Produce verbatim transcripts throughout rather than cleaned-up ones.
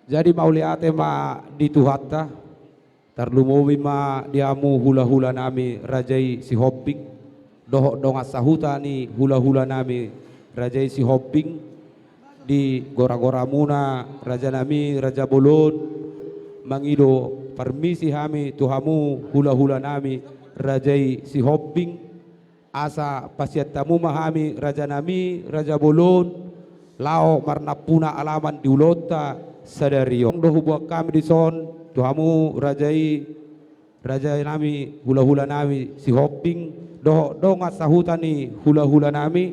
Jadi mauliate ma di Tuhanta, tarlumobi ma di hamu hulahulanami raja i Sihombing, dohot dongan sahuta ni hulahulanami raja i Sihombing, di goragoramuna rajanami raja bolon, mangido parmisi hami tu hamu hulahulanami raja i Sihombing, asa pasian hamu ma hami rajanami raja bolon, laho marnampuna alaman di ulaonta sadari on. Do huboan hami dison tu hamu raja i, rajanami hulahulanami Sihombing, dohot dongan sahuta ni hulahulanami,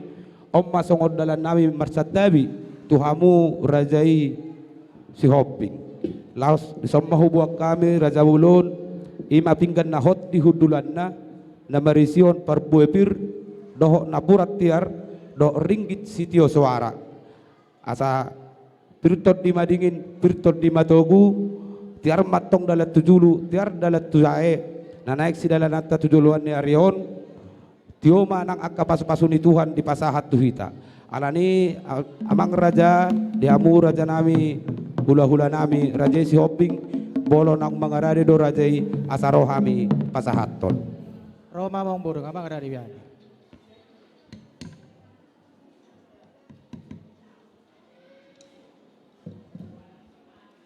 on ma songon dalannami marsantabi tu hamu raja i Sihombing. Laos dison ma huboan hami raja bolon, i ma pinggan na hot di hundulanna, na marisihon parbue pir, dohot napuran tiar, dohot ringgit sitio soara. Asa pir tondi madingin, pir tondi matogu, tiar ma antong dalan tu julu, tiar dalan tu jae, na naeng sidalananta tu joloan ni ari on, tio ma nang angka pasupasu ni Tuhan dipasahat tu hita. Alani, a-, amang raja, di hamu rajanami, hulahulanami, raja i Sihombing, molo naung mangarade do raja i, asa ro hami pasahathon. Ro ma amang boru, amang raja i.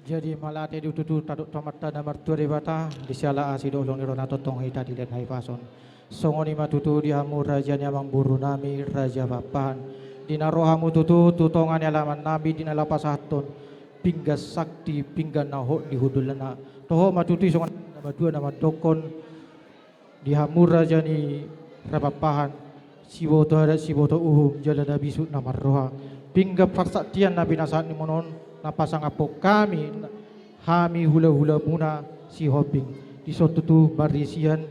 Jadi mauliate do tutu tadok tu Amanta na martua Debata, di siala asi dohot holong ni rohana tongtong hita dilehon hahipason. Songon i ma tutu di hamu raja ni amangborunami, raja Pakpahan. Di na ro hamu tutu tu tonga ni alamannami, di na laho pasahathon pinggan sakti, pinggan na hot di hundulanna. Toho ma tutu i songon na matua na mandokkon, di hamu raja ni Pakpahan, siboto adat, siboto uhum, jala na bisuk na marroha. Pinggan parsaktian na pinasahatmuna on, na pasangaphon hami, hami hulahulamuna Sihombing. Dison tutu marisian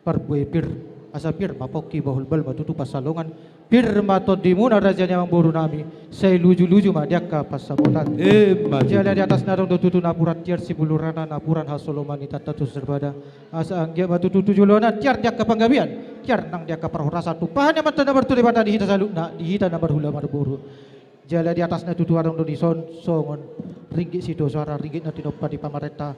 parbue pir, asa pir ma pongki, bahulbahul ma tutu pansalongan, pir ma tondimuna raja ni amangborunami, sai lujuluju ma di angka pansamotan. Emma tutu. Jala di atasna adong do tutu napuran tiar, sipulurana napuran hasoloman ni tanta tu sarbada. Asa anggiat ma tutu tu joloan on tiar di angka panggabean, tiar nang di angka parhorasan, tumpahon ni Amanta na martua Debata di hita saluhutna, di hita na marhula marboru. Jala di atasna tutu adong do dison songon ringgit sitio soara, ringgit na tinompa ni pamarenta,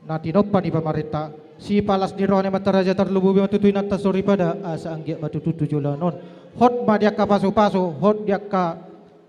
na tinompa ni pamarenta. Sipalas ni roha ni amanta raja, tarlumobi ma tutu inanta soripada, asa anggiat ma tutu tu joloan on hot ma di angka pasupasu, hot di angka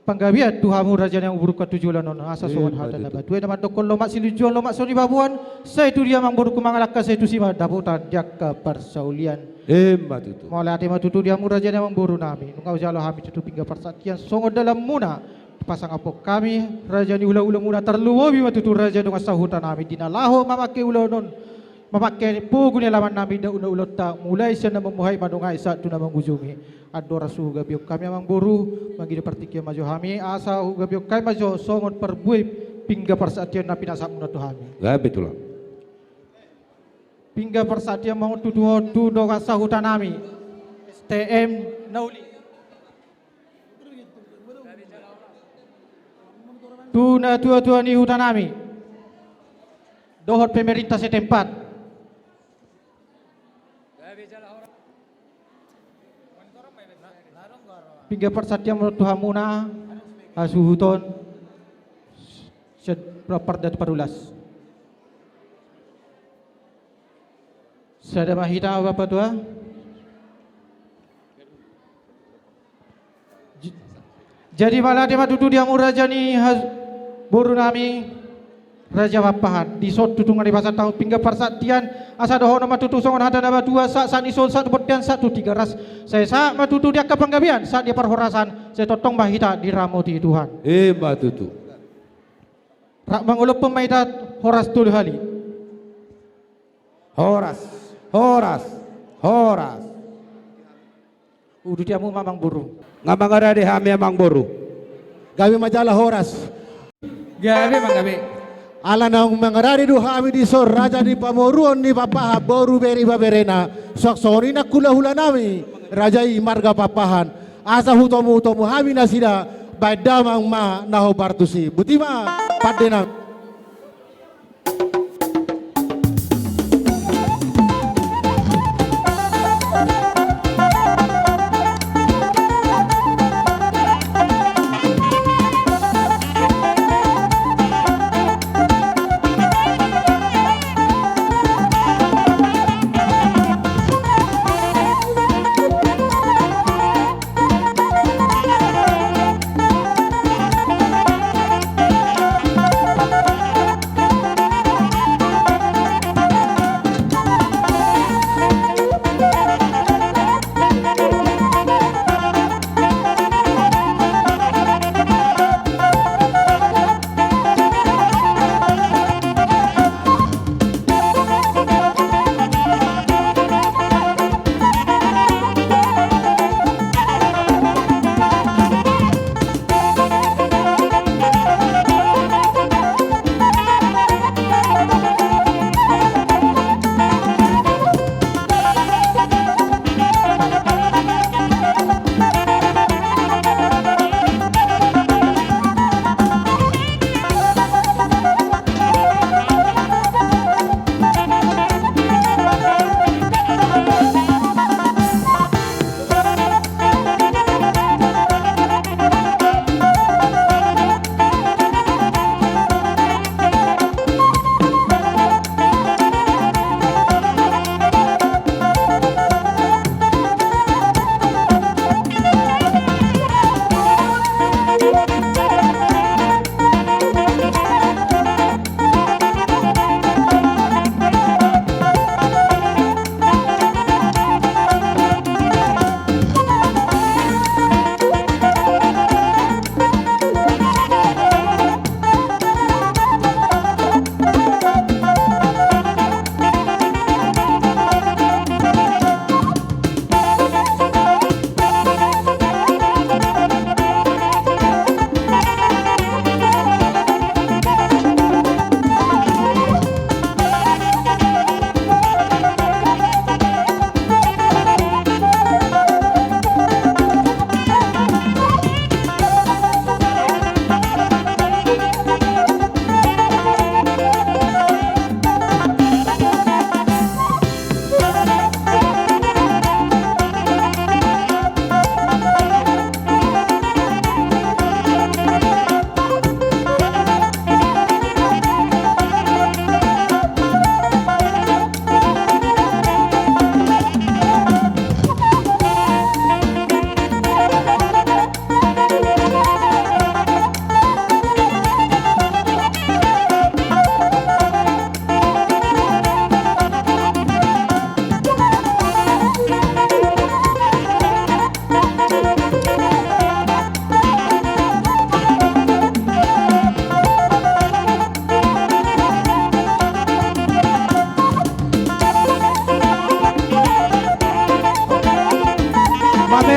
panggabean tu hamu raja ni amangborungku tu joloan on, asa songon hata na matua na mandokkon, lomak silinjuang, lomak sibaboan, sai tu dia amangborungku mangalangka, sai tusi ma dapotan di angka parsaulian. Emma tutu. Mauliate ma tutu di hamu raja ni amangborunami, nunga hujalo hami tutu pinggan parsaktian songon dalanmuna, pasangaphon hami raja ni hulahulamuna, tarlumobi ma tutu raja dongan sahutanami, di na laho mamangke ulaon on, mamangke pogu ni alamannami, daohon ulaonta, mulai sian na mamungka i, manang sahat tu na mangujungi. Andorang so hugabeon hami amangboru, mangido partingkian ma jo hami, asa hugabeon hami ma jo songon parbue pinggan parsaktian na pinasahatmuna tu hami. Gabe tulang. Pinggan parsaktian ma on tutu on tu dongan sahutanami, S T M na uli, tu natuatua ni hutanami dohot pemerintah setempat. Pinggan parsaktian ma on tu hamuna hasuhuton sian Raparda Datupadulas. Sada ma hita, Bapak Tua. J-, jadi mauliate ma tutu di hamu raja ni ha-, borunami, raja Pakpahan. Dison tutu nunga dipasahat hamu pinggan parsaktian, asa dohonon ma tutu songon hata na matua, sahat, sahat ni son, sahat tu bontean, sahat tu Tigaras. Sai sahat ma tutu di angka panggabean, sahat di parhorasan, sai tongtong ma hita diramoti Tuhan. Emma tutu. Rap mangolophon ma hita horas tolu hali. Horas, horas, horas. Uduti hamu ma amangboru. Nunga mangarade hami amangboru. Gabe ma jala horas. Gabe ma gabe. Ala naung mangarade do hami dison raja ni pamoruon ni Pakpahan, boru, bere, ibeberena. Suang songon i nang hulahulanami, raja i marga Pakpahan. Asa hutomutomu hami nasida, baen damang ma na hombar tusi. Boti ma pandenami.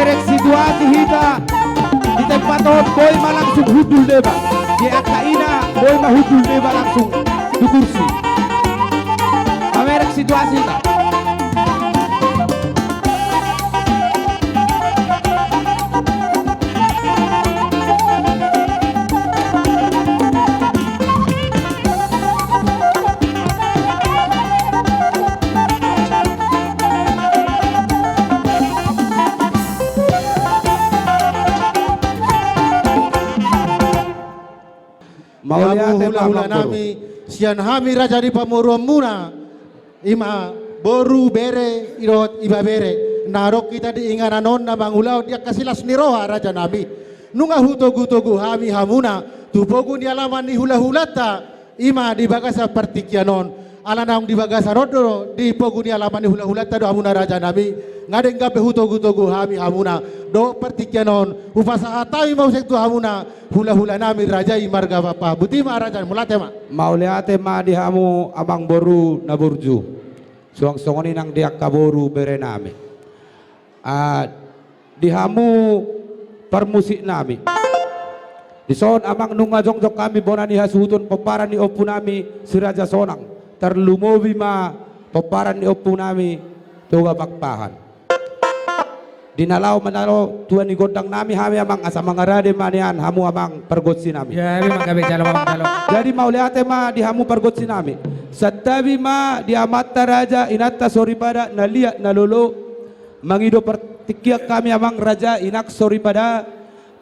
Merek situasi hita di tempat on, boi ma langsung hundul deba. Di angka ina, boi ma hundul deba langsung tu kursi. Mamerek situasi hita. Mauliate ma, hulahula nami, sian hami raja ni pamoruonmuna, i ma boru, bere, dohot ibebere, na adong hita di inganan on na mangulahon di angka silas ni roha, raja nami. Nunga hutogutogu hami hamuna tu pogu ni alaman ni hulahulanta, i ma di bagasan partingkian on. Ala naung di bagasan on do, di pogu ni alaman ni hulahulanta do hamuna, raja nami. Nga denggan pe hutogutogu hami hamuna dohot partingkian on. Hupasahat hami ma muse tu hamuna, hulahula nami, raja i marga Pakpahan. Boti ma, raja, mauliate ma. Mauliate ma di hamu, amang boru na burju. Suang songon i nang di angka boru, bere nami. Ah, di hamu parmusik nami. Dison, amang, nunga jongjong hami bona ni hasuhuton, pomparan ni ompu nami Si Raja Sonang. Tarlumobi ma pomparan ni ompu nami Toga Pakpahan. Di na laho manjalo tua ni gondang nami hami, amang, asa mangarade ma nian hamu, amang, pargonsi nami. Ya, memang gabe jalo, amang, jalo. Jadi mauliate ma di hamu pargonsi nami. Santabi ma di amanta raja, inanta soripada, na liat na lolo. Mangido partingkian hami, amang, raja, inang soripada,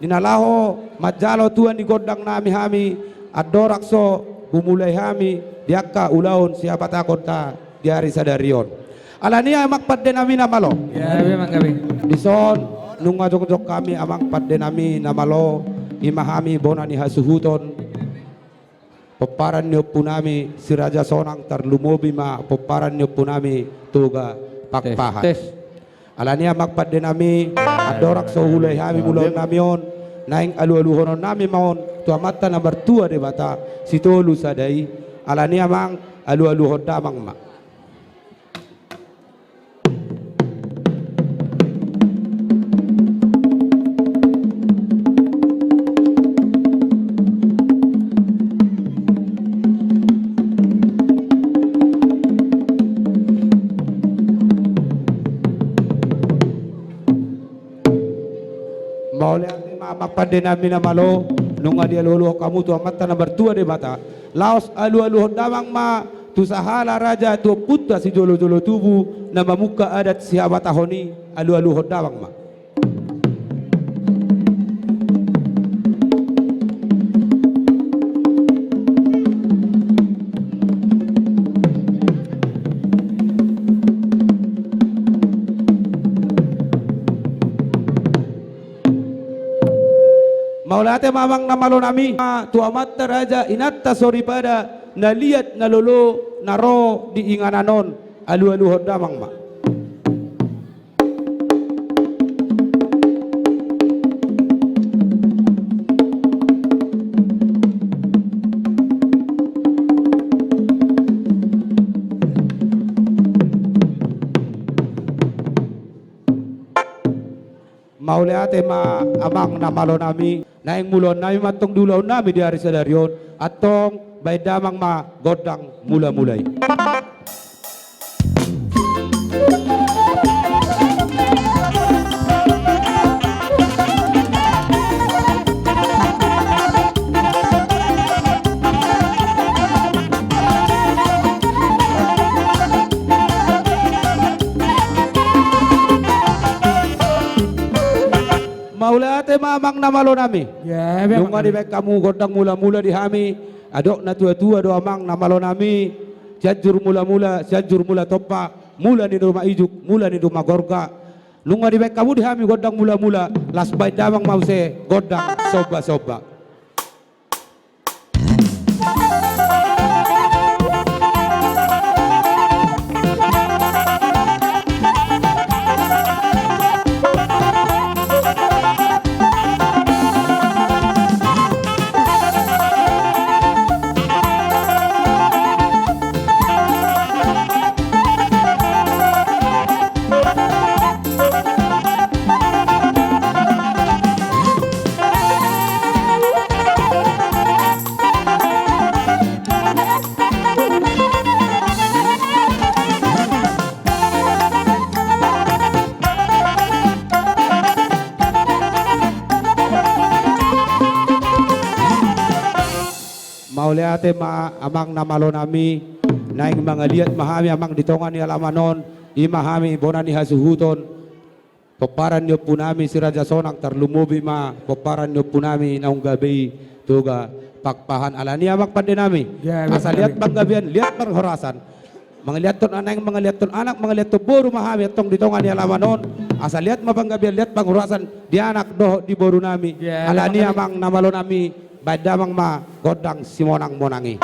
di na laho manjalo tua ni gondang nami hami, andorang so humulai hami di angka ulaon sihabatakonta di ari sadari on. Alani i, amang pande nami na malo. Ya, memang gabe. Dison, nunga jongjong hami, amang pande nami na malo, i ma hami bona ni hasuhuton, pomparan ni ompu nami Si Raja Sonang, tarlumobi ma pomparan ni ompu nami Toga Pakpahan. Tes, tes. Alani i, amang pande nami, andorang so humulai hami mulaon nami on, naeng alualuhonon nami ma on tu amanta na martua Debata, Sitolu Sada i. Alani i, amang, alualuhon damang ma. Mauliate ma, amang pande nami na malo, nunga dialualuhon hamu tu amanta na martua Debata. Laos alualuhon damang ma tu sahala raja, tu ompunta sijolojolo tubu, na mamungka adat sihabatahon i, alualuhon damang ma. Mauliate ma, amang na malo nami, tu amanta raja, inanta soripada, na liat na lolo, na ro di inganan on, alualuhon damang ma. Mauliate ma, amang na malo nami, naeng mulaon nami ma antong di ulaon nami di ari sadari on, antong baen damang ma gondang mulamula i. Mauliate ma, amang na malo nami. Ya, memang. Nunga dibaen hamu gondang mulamula di hami, adong na tuatua do, amang na malo nami, Sianjur Mulamula, Sianjur Mula Tompa, mula ni Duma Ijuk, mula ni Duma Gorga. Nunga dibaen hamu di hami gondang mulamula, laos baen damang ma muse gondang sombasomba. Mauliate ma amang na malo nami, naeng mangaliat ma hami amang di tonga ni alaman on, i ma hami bona ni hasuhuton, pomparan ni ompu nami si Raja Sonang, tarlumobi ma pomparan ni ompu nami naung gabe i Toga Pakpahan. Alani amang pande nami, asa liat panggabean, liat parhorasan. Mangaliathon anak, mangaliathon anak, mangaliathon boru ma hami antong di tonga ni alaman on. Asa liat ma panggabean, liat parhorasan di anak dohot di boru nami. Alani amang na malo nami, baen damang ma gondang simonang-monang i.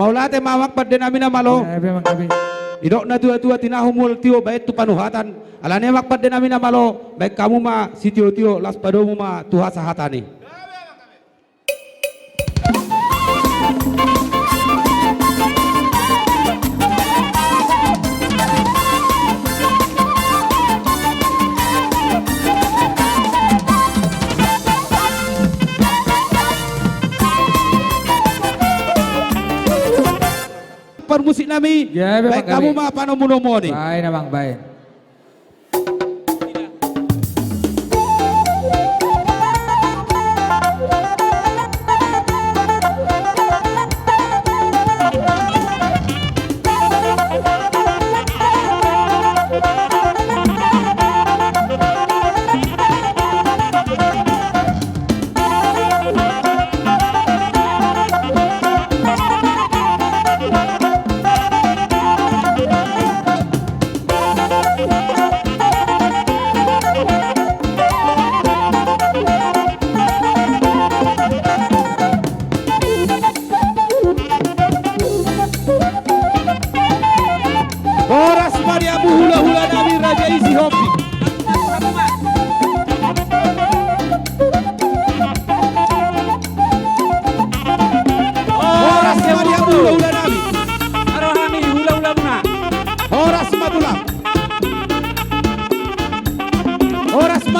Mauliate ma amang pande nami na malo. Didok na tua-tua, tinahu mual tio baen tu panuhatan. Alani amang pande nami na malo, baen hamu ma sitio-tio, laos padomu ma tu hasahatan i. Parmusik nami, baen hamu ma panomu-nomuon i. Baen amang, baen.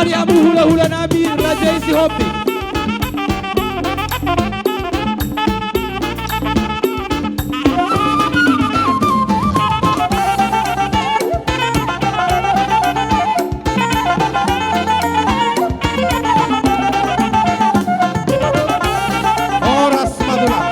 Di hamu hulahula nami, Raja i Sihombing. Horas ma tulang.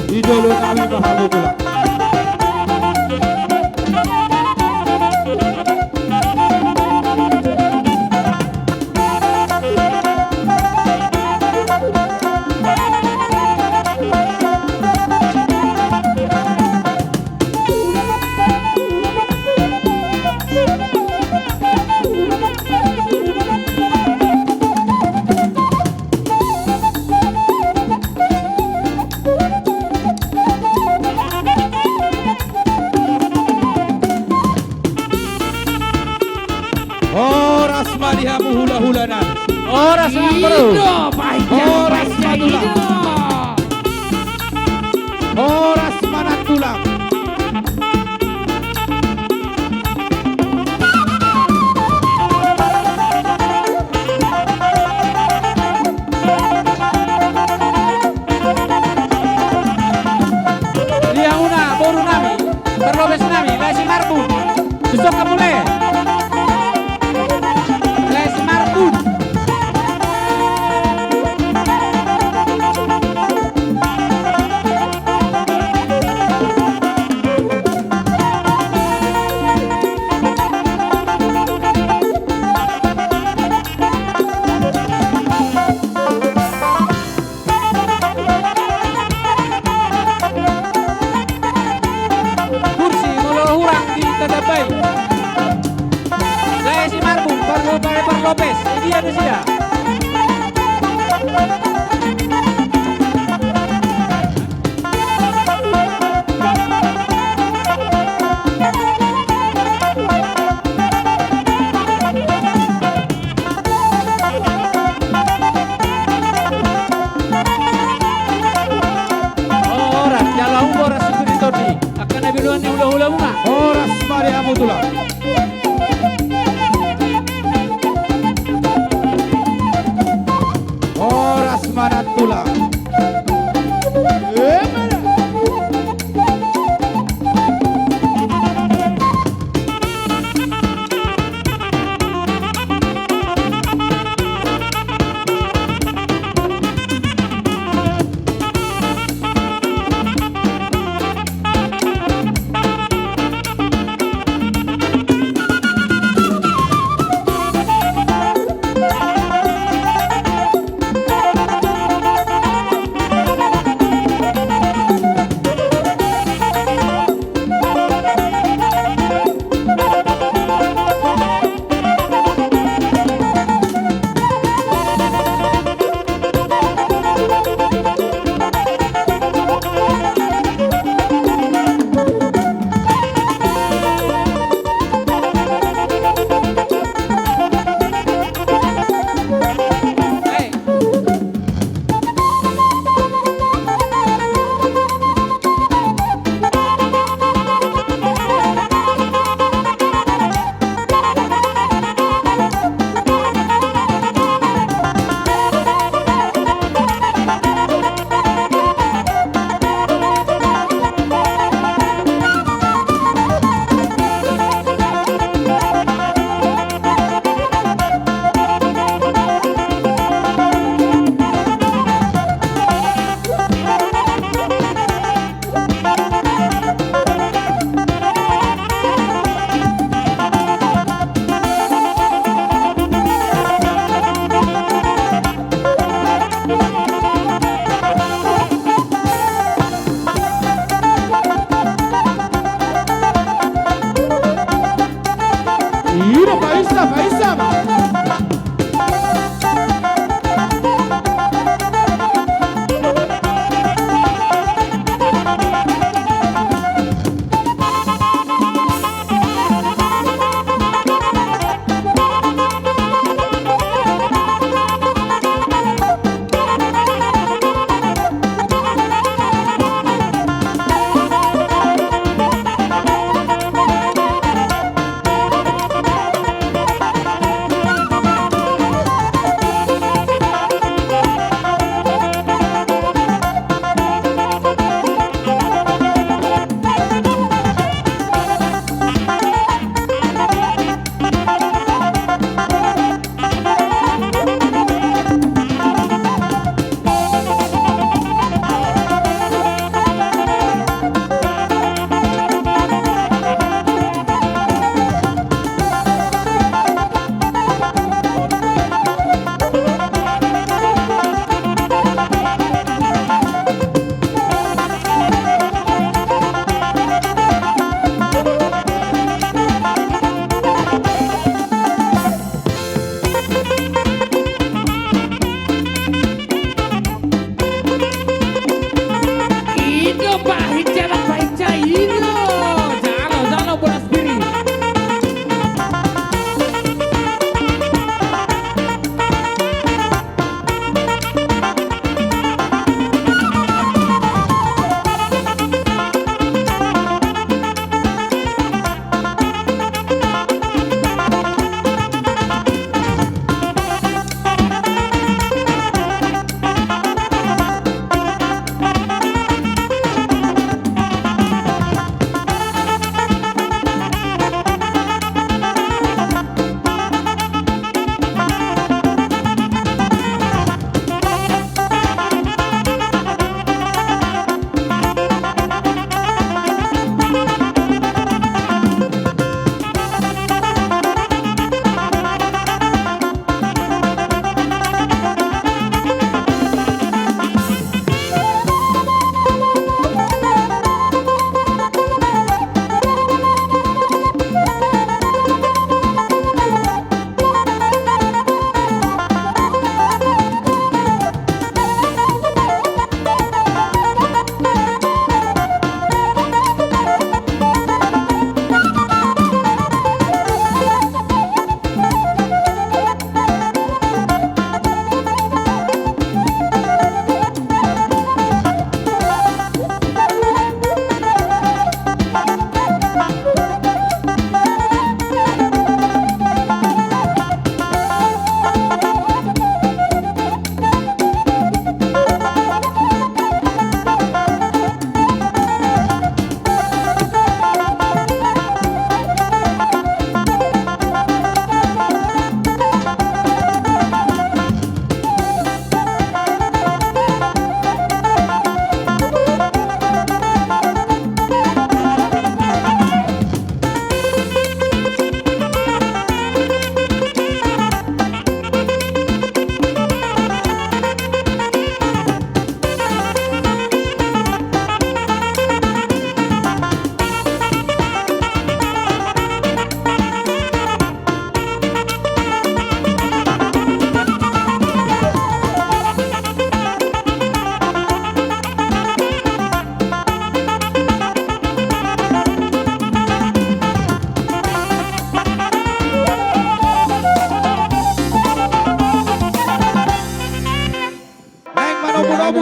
Di jolo nami ma hamu tulang. Horas ma di hamu hulahula nami. Horas ma tulang. Horas ma tulang. Horas ma tulang. Di hamuna boru nami, parlopes nami, Lae Simarbun. Suksuk hamu, Lae. Lae Simarbun. Kursi molo hurang ditambai. Lae Simarbun, parlo-, parlopes, dia nasida. Horas, jalo hamu horas sipir ni tondi. Angka na biruan ni hulahula muna. Horas ma di hamu tulang. Horas ma tulang.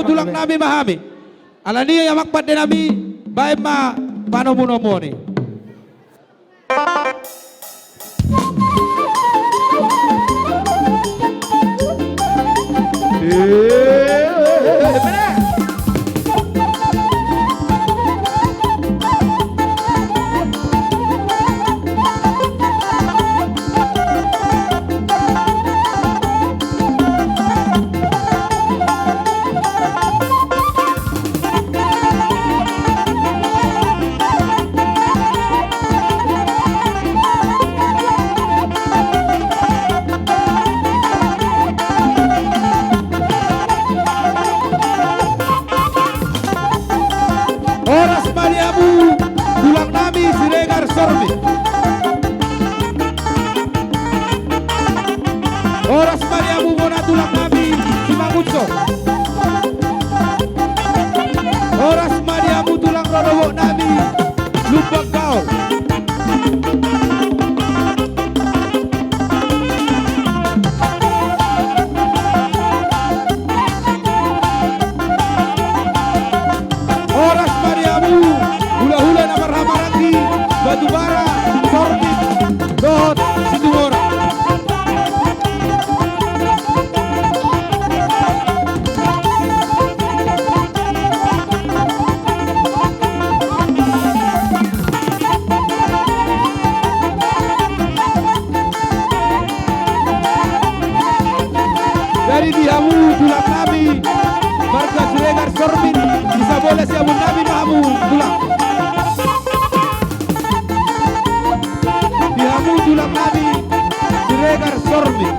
tulang nami ma hami. Alani i amang pande nami, baen ma panomunomuon i. Horas ma di hamu tulang nami Siregar Sormin. Horas ma di hamu bona tulang nami Simangunsong. Horas ma di hamu tulang rorobot nami Lumban Gaol. Horas ma di hamu hulahula na marhahamaranggi Batubara, Sormin dohot Situmorang. Jadi di hamu tulang nami marga Siregar Sormin, di sabola siamun nami ma hamu tulang. Di hamu tulang nami Siregar Sormin,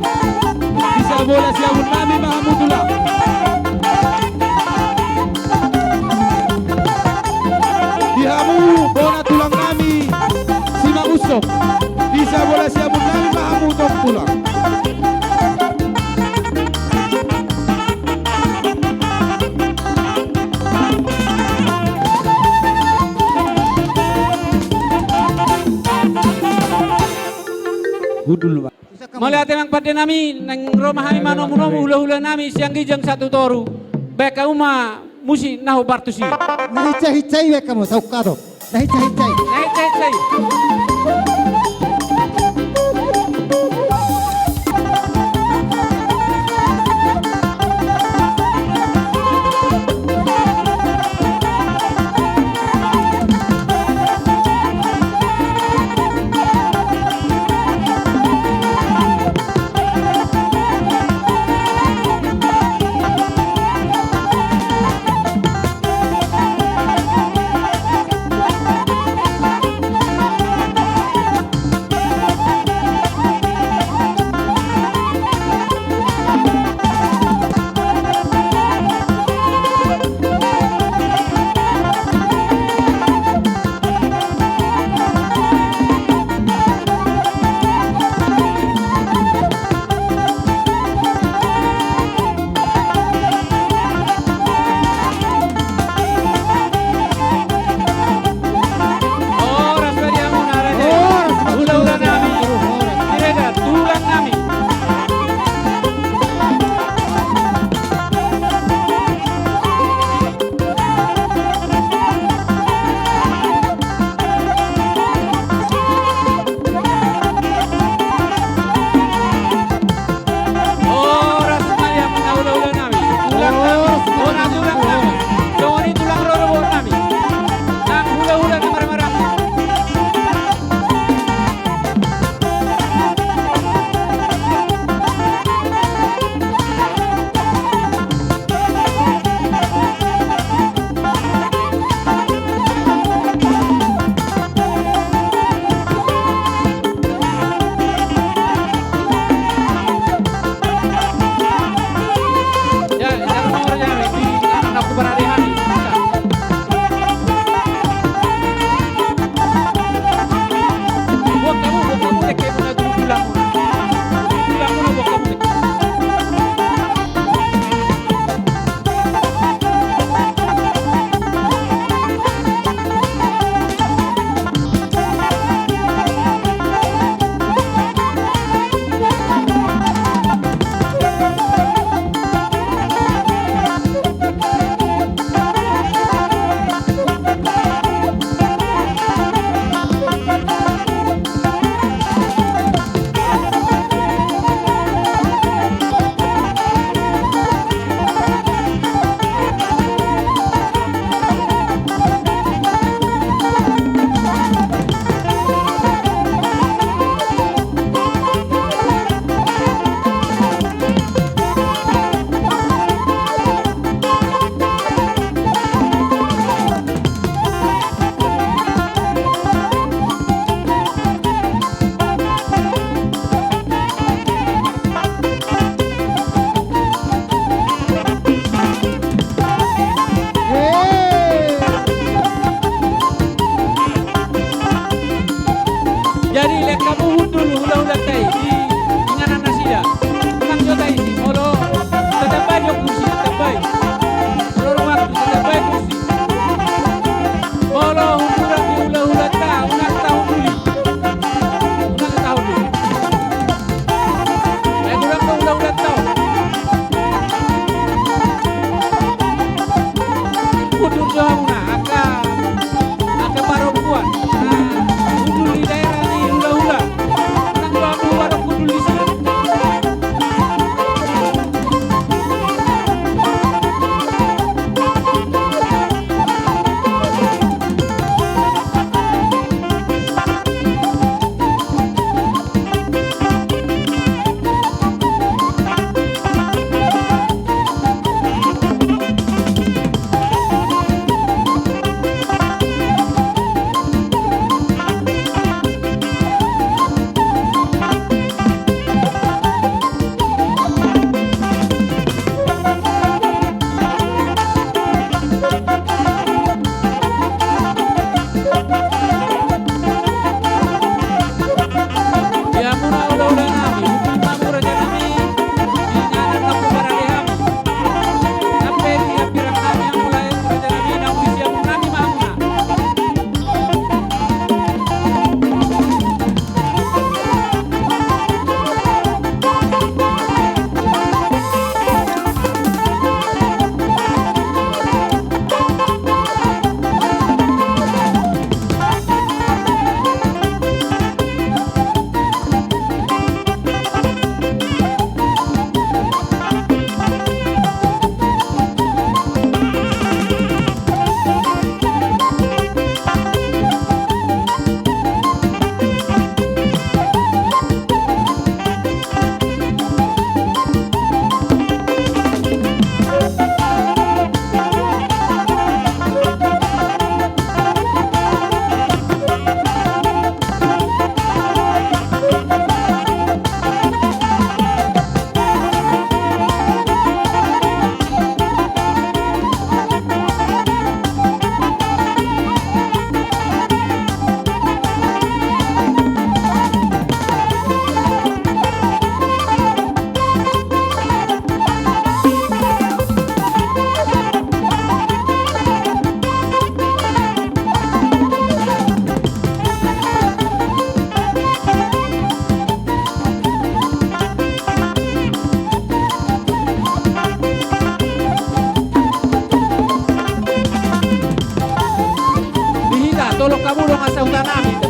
di sabola siamun nami ma hamu tulang. Di hamu bona tulang nami Simangunsong, di sabola siamun nami ma hamu tong tulang. Gundul ma. Mauliate amang pande nami, naeng ro ma hami manomunomu hulahula nami sian ginjang sahat tu toru. Baen hamu ma musik na hombar tusi. Na hinsahinsa i baen hamu, saungkap do. Na hinsahinsa i. Na hinsahinsa i.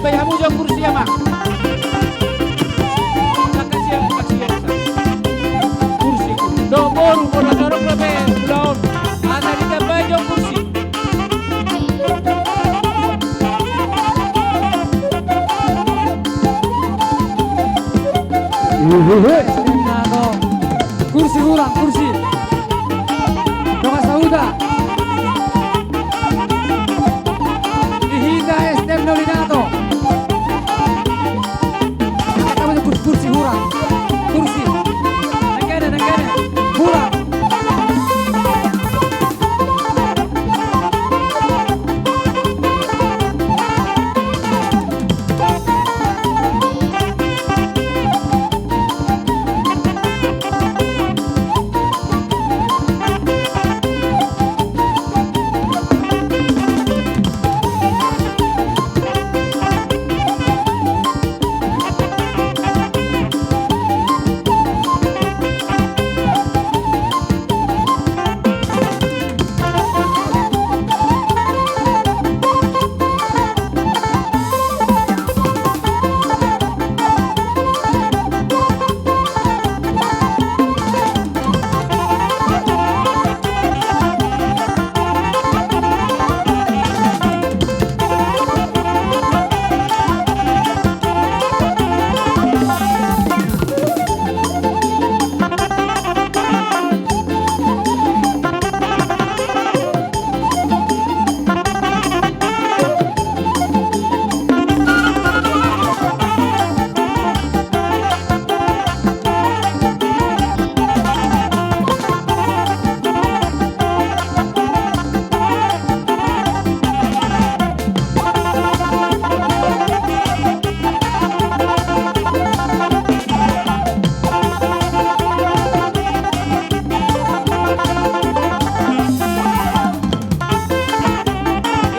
Bahen hamu jo kursi, amang. Angka sian, angka sian. Kursi. Dohot boru, molo so adong dope ulaon, asa ditambai jo kursi. Kursi hurang, kursi. Dongan sahuta. Di hita S D M Nolinato. Angkat hamu jo kursi, kursi hurang. Kursi. Nangkene, nangkene. Hurang.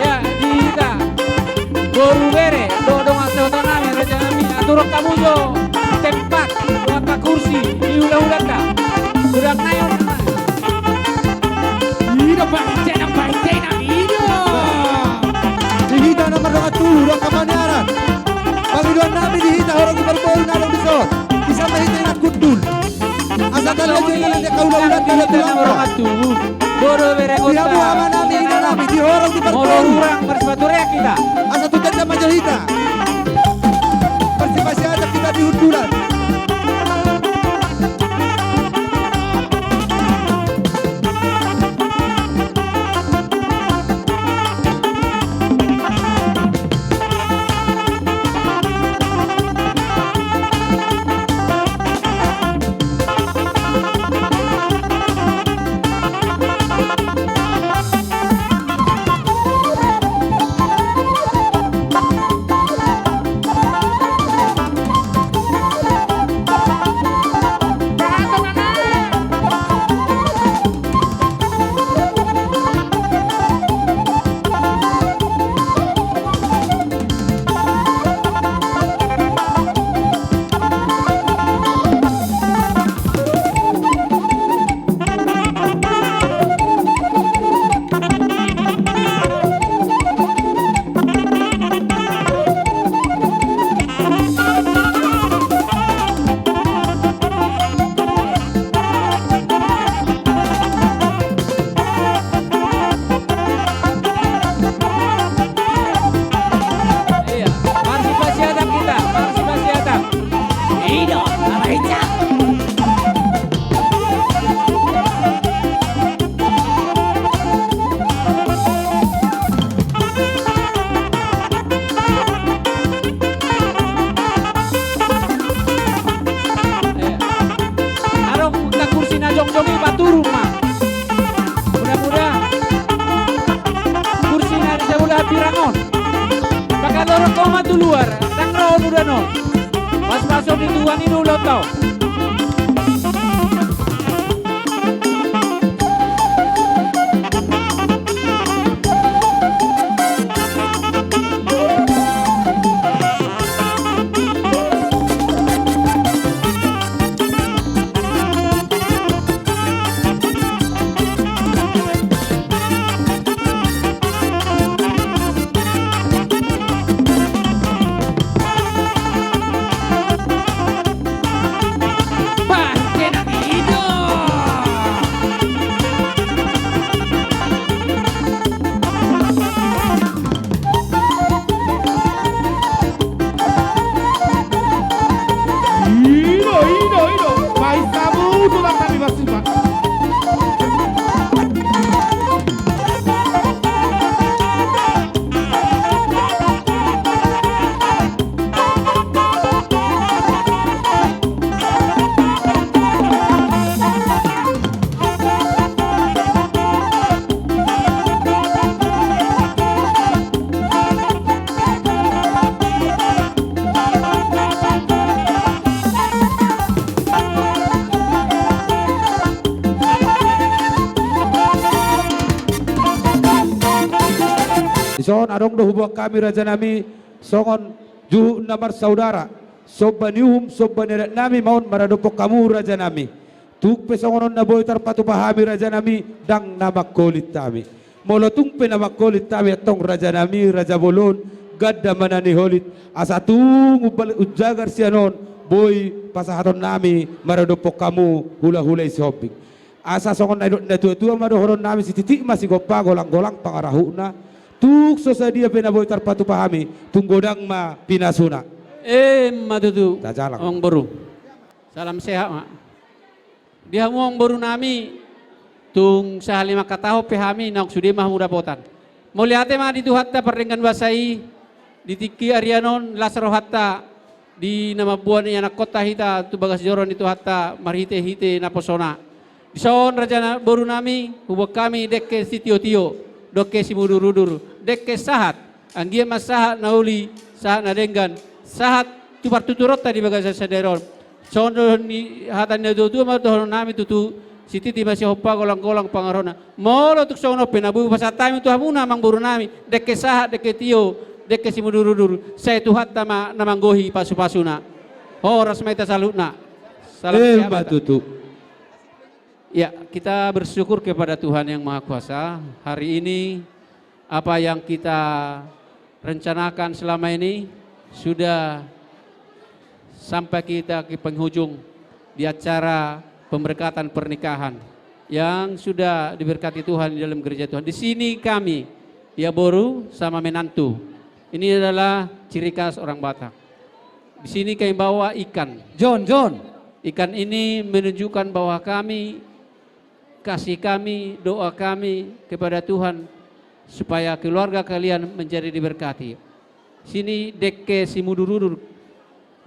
Ya, di hita boru, bere dohot dongan sahuta nami, raja nami, aturhon hamu jo tempat, tempat kursi di hula-hulanta. Sudah naik. Ido, Pak Ite, Pak Ite, ido. Di hita na mardongan tubu, dongan paniaran. Pangidoan nami di hita horong di parboru na adong dison. Bisa ma hita inang hundul. Asa tanda jo inganan di hula-hulanta, di hula-hulanta. Boru, bere, di hamu ama nami, ina nami, di horong di parboru. Molo hurang, marsipaturean hita. Asa tu tenda ma jo hita. Marsipasiatak hita di hundulan. Iya, marsipasiatak hita, marsipasiatak. Ido, ala ica. Adong angka kursi na jongjong i, paturun ma. Mudah-mudahan kursi na di sabola hambirang on, pakalorok ho ma tu luar, ndang ro ho nuda on. Pasupasu ni Tuhan i do ulaonta on. Songon adong do huboan hami rajanami, songon juhut na marsaudara, somba ni uhum, somba ni adat nami ma on maradophon hamu rajanami. Tung pe songon on na boi tarpatupa hami rajanami, ndang na mangholit hami. Molo tung pe na mangholit hami antong rajanami, raja bolon, ganda ma na niholit, asa tung umbal-, unjagar sian on, boi pasahaton nami maradophon hamu hulahula i Sihombing. Asa songon na nidok ni natuatua ma dohonon nami, sititi ma sigompa, golanggolang pangarahutna, tung so sadia pe na boi tarpatupa hami, tung godang ma pinasuna. Emma tutu. Tajalang. Amang boru. Salam sehat ma. Di hamu amang boru nami, tung sahali mangkatahon pe hami, naung sude ma hamu dapotan. Mauliate ma di Tuhanta pardenggan basa i, di tingki arian on las rohanta, di na mamboan ni anakkonta hita tu bagas joro ni Tuhanta marhitehite naposona. Dison raja na, boru nami, huboan hami dengke sitiotio, dengke simudurudur, dengke sahat, anggiat ma sahat na uli, sahat na denggan, sahat tu partuturonta di bagasan sadari on. Songon dohonon ni hata ni natuatua ma dohonon nami tutu, sititi ma sigompa, golanggolang pangarahutna. Molo tung songon on pe na boi hupasahat hami tu hamuna amang boru nami, dengke sahat, dengke tio, dengke simudurudur, sai Tuhanta ma na manggohi pasupasuna. Horas ma hita saluhutna. Salam sehat ma tutu. Ya, kita bersyukur kepada Tuhan Yang Maha Kuasa. Hari ini apa yang kita rencanakan selama ini sudah sampai kita ke penghujung di acara pemberkatan pernikahan yang sudah diberkati Tuhan di dalam gereja Tuhan. Di sini kami, ya boru sama menantu. Ini adalah ciri khas orang Batak. Di sini kami bawa ikan. John, John. Ikan ini menunjukkan bahwa kami, kasih kami, doa kami kepada Tuhan supaya keluarga kalian menjadi diberkati. Sini dengke simudurudur.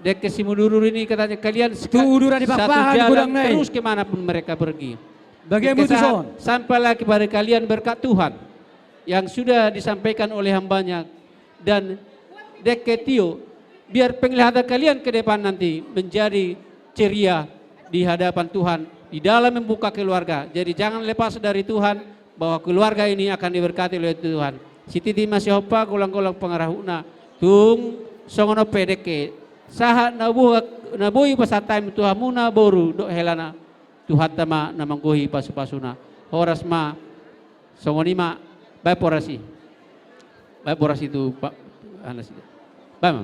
Dengke simudurudur ini katanya kalian satu jalan terus kemana pun mereka pergi. Dengke sahat, sampailah kepada kalian berkat Tuhan yang sudah disampaikan oleh hambanya dan dengke tio, biar penglihatan kalian ke depan nanti menjadi ceria di hadapan Tuhan di dalam membuka keluarga. Jadi jangan lepas dari Tuhan, bahwa keluarga ini akan diberkati oleh Tuhan. Sititi ma sigompa, golanggolang pangarahutna, tung songon on pe dengke sahat na boi, na boi pasahat hami tu hamuna boru dohot helana, Tuhanta ma na manggohi pasupasuna. Horas ma. Songon i ma, baen boras i. Baen boras i tu Pak Anas. Baen ma.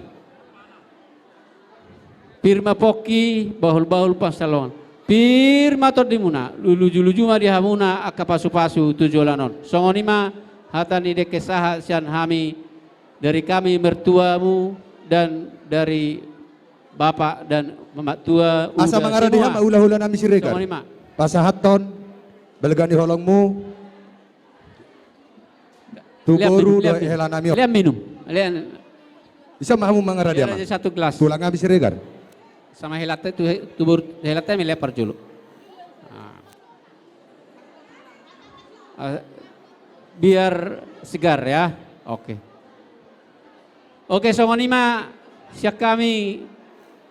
Pir ma pongki, bahulbahul pansalongan. Pir ma tondimuna, lujuluju ma di hamuna angka pasupasu tu joloan on. Songon i ma hata ni dengke sahat sian hami, dari kami mertuamu dan dari Bapak dan Mamak tua. Asa mangarade ma hulahula nami Siregar. Songon i ma. Pasahathon balga ni holongmu tu boru dohot hela nami on. Lean minum. Lean. Asa ma hamu mangarade ma. Satu gelas. Tulang nami Siregar. Sama helanta tu, tu boru, helanta ma lean parjolo. Nah. Eh, biar segar ya. Oke. Oke, songon i ma sian hami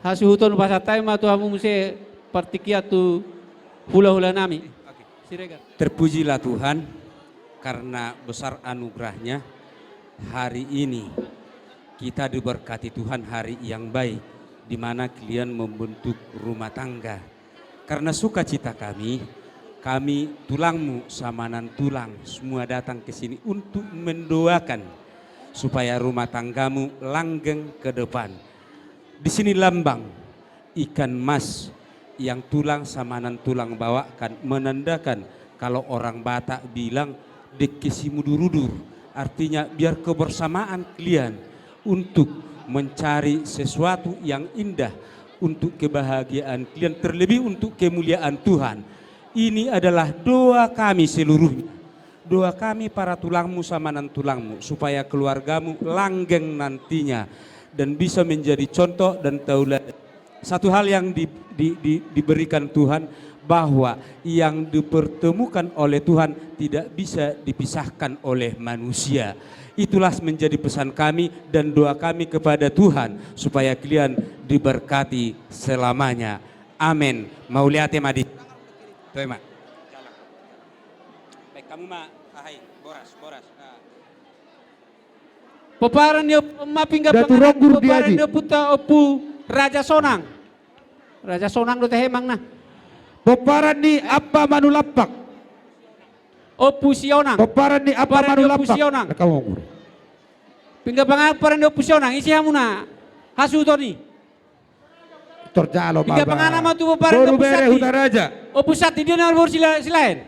hasuhuton, pasahat hami ma tu hamu muse partingkian tu hulahula nami. Siregar. Terpujilah Tuhan karena besar anugerahnya, hari ini kita diberkati Tuhan hari yang baik, di mana kalian membentuk rumah tangga. Karena sukacita kami, kami tulangmu, samanan tulang, semua datang ke sini untuk mendoakan supaya rumah tanggamu langgeng ke depan. Di sini lambang ikan mas yang tulang, samanan tulang bawakan, menandakan kalau orang Batak bilang dengke simudurudur, artinya biar kebersamaan kalian untuk mencari sesuatu yang indah untuk kebahagiaan kalian, terlebih untuk kemuliaan Tuhan. Ini adalah doa kami seluruhnya. Doa kami para tulangmu, samanan tulangmu, supaya keluargamu langgeng nantinya dan bisa menjadi contoh dan tauladan. Satu hal yang di, di, di, diberikan Tuhan, bahwa yang dipertemukan oleh Tuhan tidak bisa dipisahkan oleh manusia. Itulah menjadi pesan kami dan doa kami kepada Tuhan, supaya kalian diberkati selamanya. Amin. Mauliate ma di. Toe ma. Baik, kamu ma, ahai, boras, boras. Ah. Pomparan ni Ompu, Ompu Pinggan Panganan, Datu Ronggur Diaji. Pomparan ni Ompunta Ompu Raja Sonang. Raja Sonang do tahe, Amang, na. Pomparan ni Ampa Manulampak. Ompu Sionang. Pomparan ni Ampa Manulampak. Pomparan ni Ompu Sionang. Rekamu, Guru. Pinggan Panganan, pomparan ni Ompu Sionang, ise hamuna hasuhuton i? Torjalo ma. Pinggan panganan ma tu boru bere Hutaraja. Ompu Santi, dia na boru Sila-, Silaen.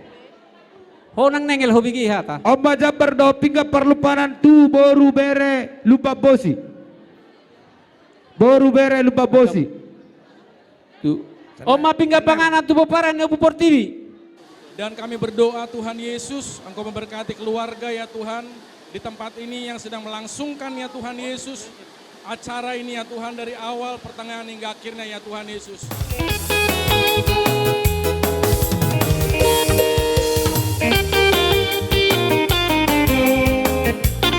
Ho nang nengel ho bege hata. On ma jambar dohot pinggan parlumpanan tu boru bere Lumban Bosi. Boru bere Lumban Bosi. Tu. On ma pinggan panganan tu pomparan ni Ompu Portibi. Dan kami berdoa, Tuhan Yesus, Engkau memberkati keluarga, ya Tuhan, di tempat ini yang sedang melangsungkan, ya Tuhan Yesus, acara ini, ya Tuhan, dari awal, pertengahan, hingga akhirnya, ya Tuhan Yesus.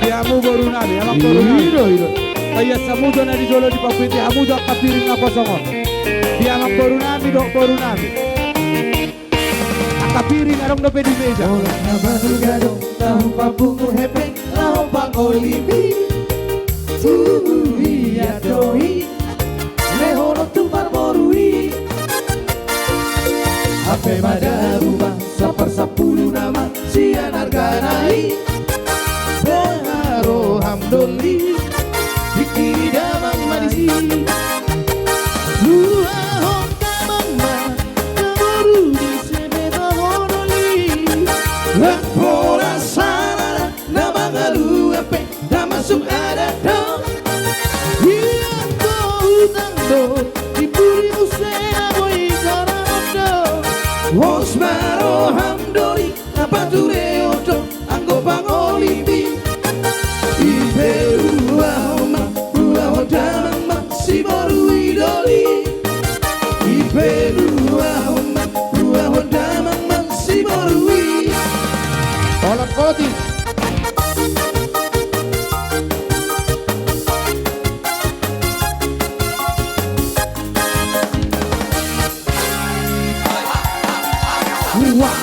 Di hamu boru nami, amang boru nami. Ido, ido. Paias hamu jo na di jolo, dipapiti hamu jo angka piring na kosong on. Di amang boru nami dohot boru nami. Angka piring adong dope di meja. Bolas na baru gadong, tahu papungu hepeng, laho pangolipi. Tuhu ia dohi, lehonon tu parboru i. Hape madabu ma, sapar sampulu nama, sian argana i. Boha roham doli, dikiri damang ma disi. Luahon damang ma, na boru di sebeta ho doli. Laporan sarana, na mangalua pe, na masuk adat do. Ia do utang do, di pudi muse na boi garamon do. Hos ma roham doli, na pature oto, anggo pangolipi. I pe luahon ma, luahon damang ma, siboru i doli. I pe luahon ma, luahon damang ma, siboru i. Holan koti. Wah.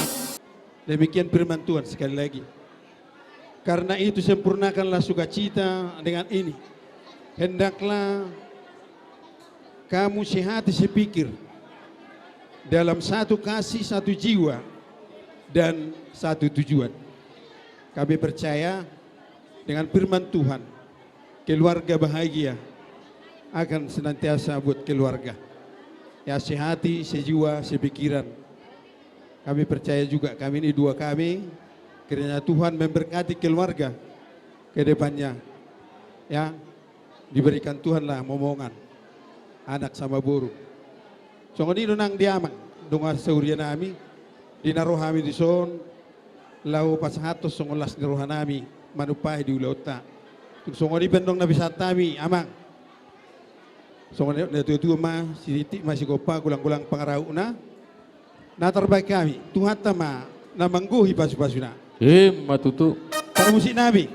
Demikian firman Tuhan sekali lagi. Karena itu, sempurnakanlah sukacita dengan ini. Hendaklah kamu sehati sepikir, dalam satu kasih, satu jiwa, dan satu tujuan. Kami percaya dengan firman Tuhan, keluarga bahagia akan senantiasa buat keluarga. Ya, sehati, sejiwa, sepikiran. Kami percaya juga, kami ini dua kami, kiranya Tuhan memberkati keluarga ke depannya. Ya, diberikan Tuhanlah momongan, anak sama boru. Songon i do nang di amang, dongan sahuria nami, di na ro hami dison, laho pasahathon songon las ni roha nami, manumpahi di ulaonta. Tung songon i pe ndang na bisa hami, amang. Songon i, na tuatua ma, sititik ma sigompa, golanggolang pangarahutna. Na tarbahen hami, Tuhanta ma na manggohi pasupasuna. Ima tutu. Parmusik nami.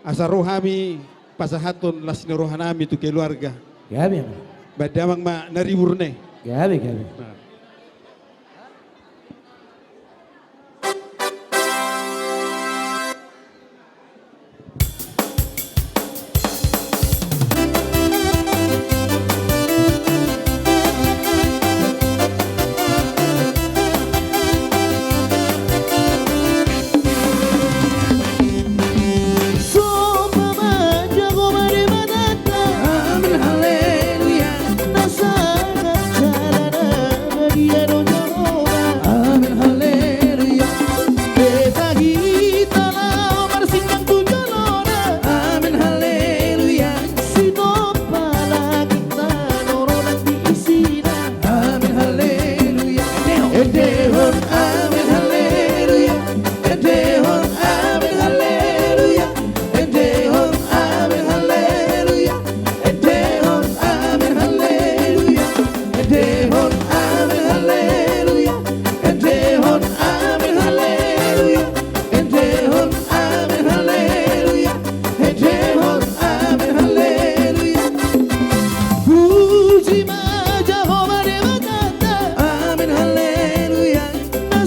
Asa ro hami pasahathon las ni roha nami tu keluarga. Gabe, gabe. Baen damang ma na ribur ne. Gabe, gabe. Nah. Amen, haleluya. Beta hita laho marsingang tu jolona. Amen, haleluya. Sinompa langit nang roronang di isina. Amen, haleluya. Endehon, amen, haleluya. Endehon, amen, haleluya. Endehon, amen, haleluya. Endehon, amen, haleluya. Endehon, amen, haleluya. Endehon, amen, haleluya. Endehon, amen, haleluya. Endehon, amen, haleluya. Puji ma Jahowa Debatanta. Amen, haleluya. Na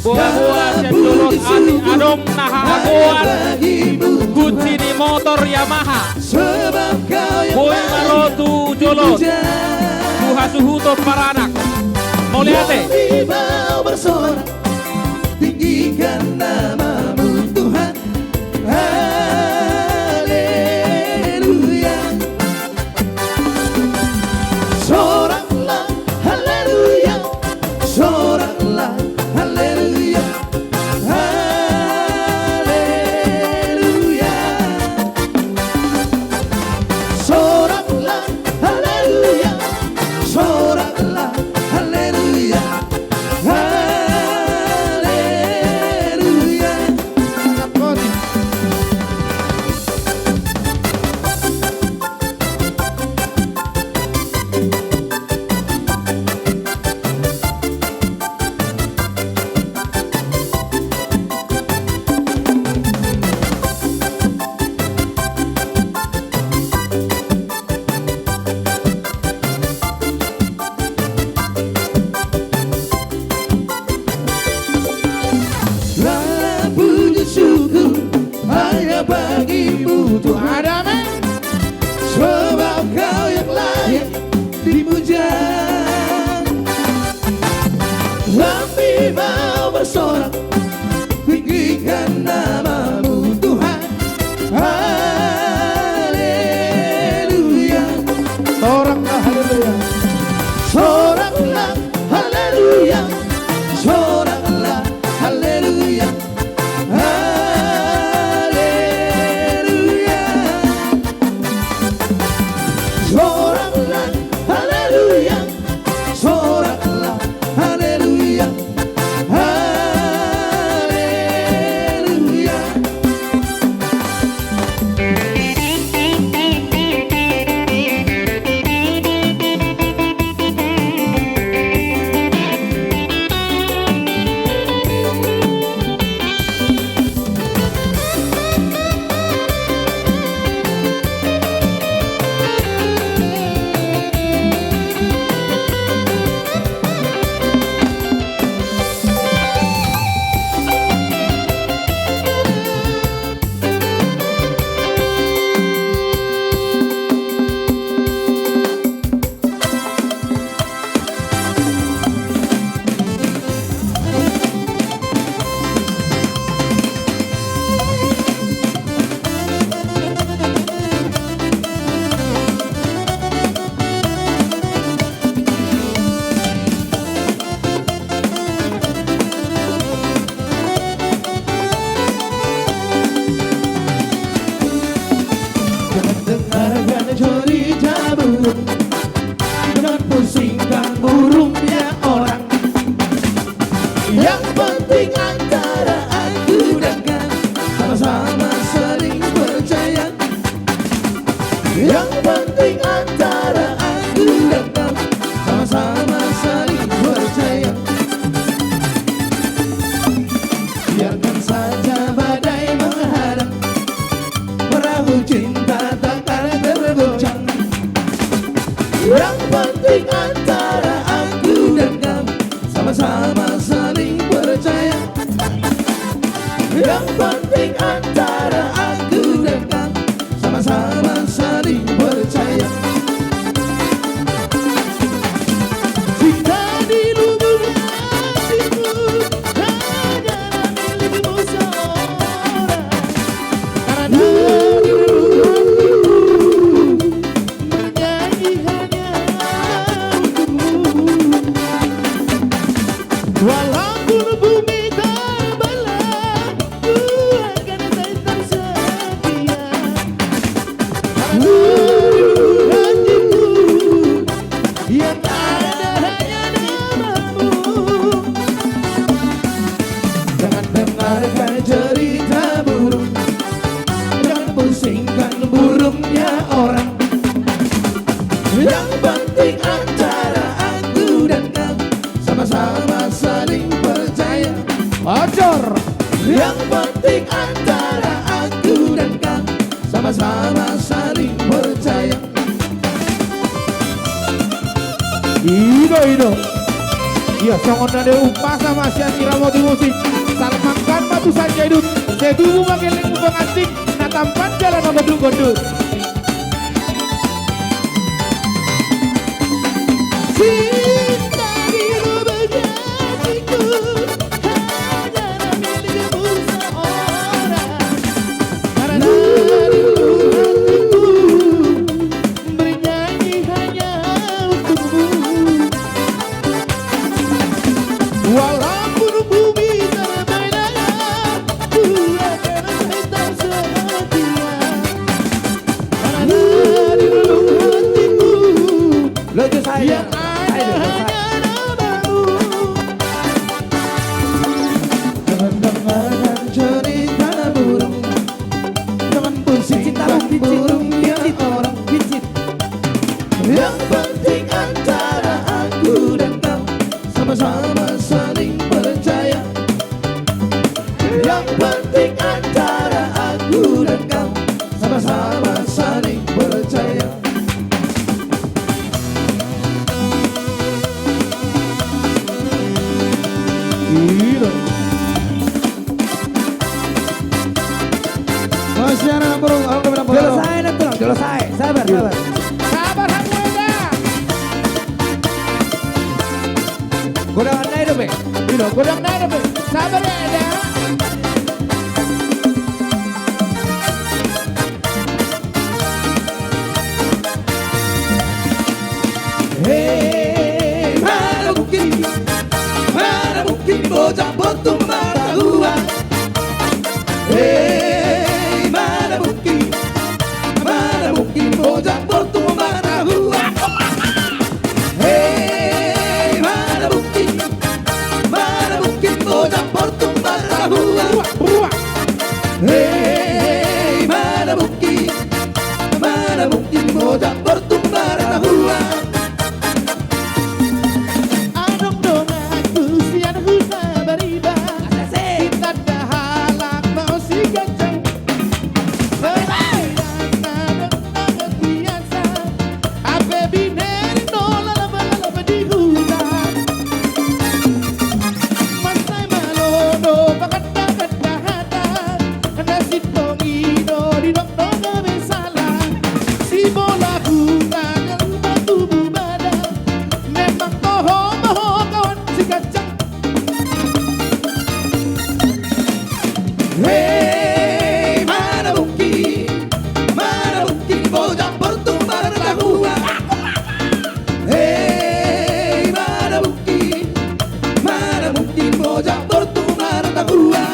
Boa-boa sian dolok, adong na hahagoan kunci ni motor Yamaha. Boi ma ro tu jolo tu hasuhuton paranak. Mauliate. Tinggikan namamu Tuhan. Haleluya. Soraklah haleluya. Soraklah haleluya. Haleluya. Soraklah haleluya. Soraklah haleluya. Haleluya. Ragam puji syukur hanya bagi-Mu Tuhan. Amin. Sebab Kau yang layak dipuja. Kami mau bersorak, tinggikan namamu Tuhan. Haleluya. Soraklah haleluya. Soraklah haleluya. Soraklah haleluya. Haleluya. Soraklah haleluya. Soraklah haleluya. Haleluya. Jangan dengarkan cerita burung, jangan pusingkan burungnya orang. Yang penting antara aku dan kau sama-sama saling percaya. Yang penting antara aku dan kau sama-sama saling percaya. Biarkan saja badai menghadang, perahu cinta takkan tergoncang. Yang penting antara aku dan kau sama-sama saling percaya. Yang penting antara aku dan kau sama-sama saling percaya. Cinta di lubuk hatiku hanyalah milikmu seorang. Karena di lubuk hatiku menyanyi hanya untukmu. Walaupun bumi terbelah, ku akan tetap setia. Hatiku yang ada hanya namamu. Jangan dengarkan cerita burung, jangan pusingkan burungnya orang. Yang penting antara aku dan kau sama-sama saling percaya. Ajar. Yang penting antara aku dan kau sama-sama saling percaya. Ido, ido. Ia songon na niumpasa ma sian Irama Musik, salmangkan ma tu Sanjay Dut, sai tubu ma gellengmu pangantin, na tampan jala na gondut-gondut. Cinta di lubuk hatiku, hanya milikmu seorang. Karena di lubuk hatiku, bernyanyi hanya untukmu. Walaupun bumi terbentang, ku akan tetap setia. Karena di lubuk hatiku, lo itu saya, yang ada hanya namamu. Mendengarkan cerita burung, dengan musik burung yang orang picit. Yang penting antara aku dan kau sama-sama saling percaya. Yang penting antara aku dan kau sama-sama saling percaya. Gila. Masih ada, bro. Aku bilang, bro. Jolo sae, Tulang. Jolo sae. Sabar, sabar. Sabar, sabar, Tulang. Godang nai do be. Ida, godang nai do be. Sabar ya, Eda. Hei, mana mungkin, mana mungkin bocah Bortung marhahua. Hei, mana mungkin, mana mungkin bocah Bortung marhahua. Hei, mana mungkin, mana mungkin bocah Bortung marhahua. Hei, mana mungkin, mana mungkin bocah Bortung marhahua. Adong donganku sian huta Bariba, asik, sitanda halak ma si ganjang. Hei, hei. Hape biner do lalap-lalap di huta. Mansai malo do paganda-ganda hata. Na sintong i do didok do gabe sala. Sibola huta jala tubu badan. Memang toho ma ho kawan si ganjang. Hei, mana mungkin, mana mungkin bocah Bortung marhahua. Hei, mana mungkin, mana mungkin bocah Bortung marhahua.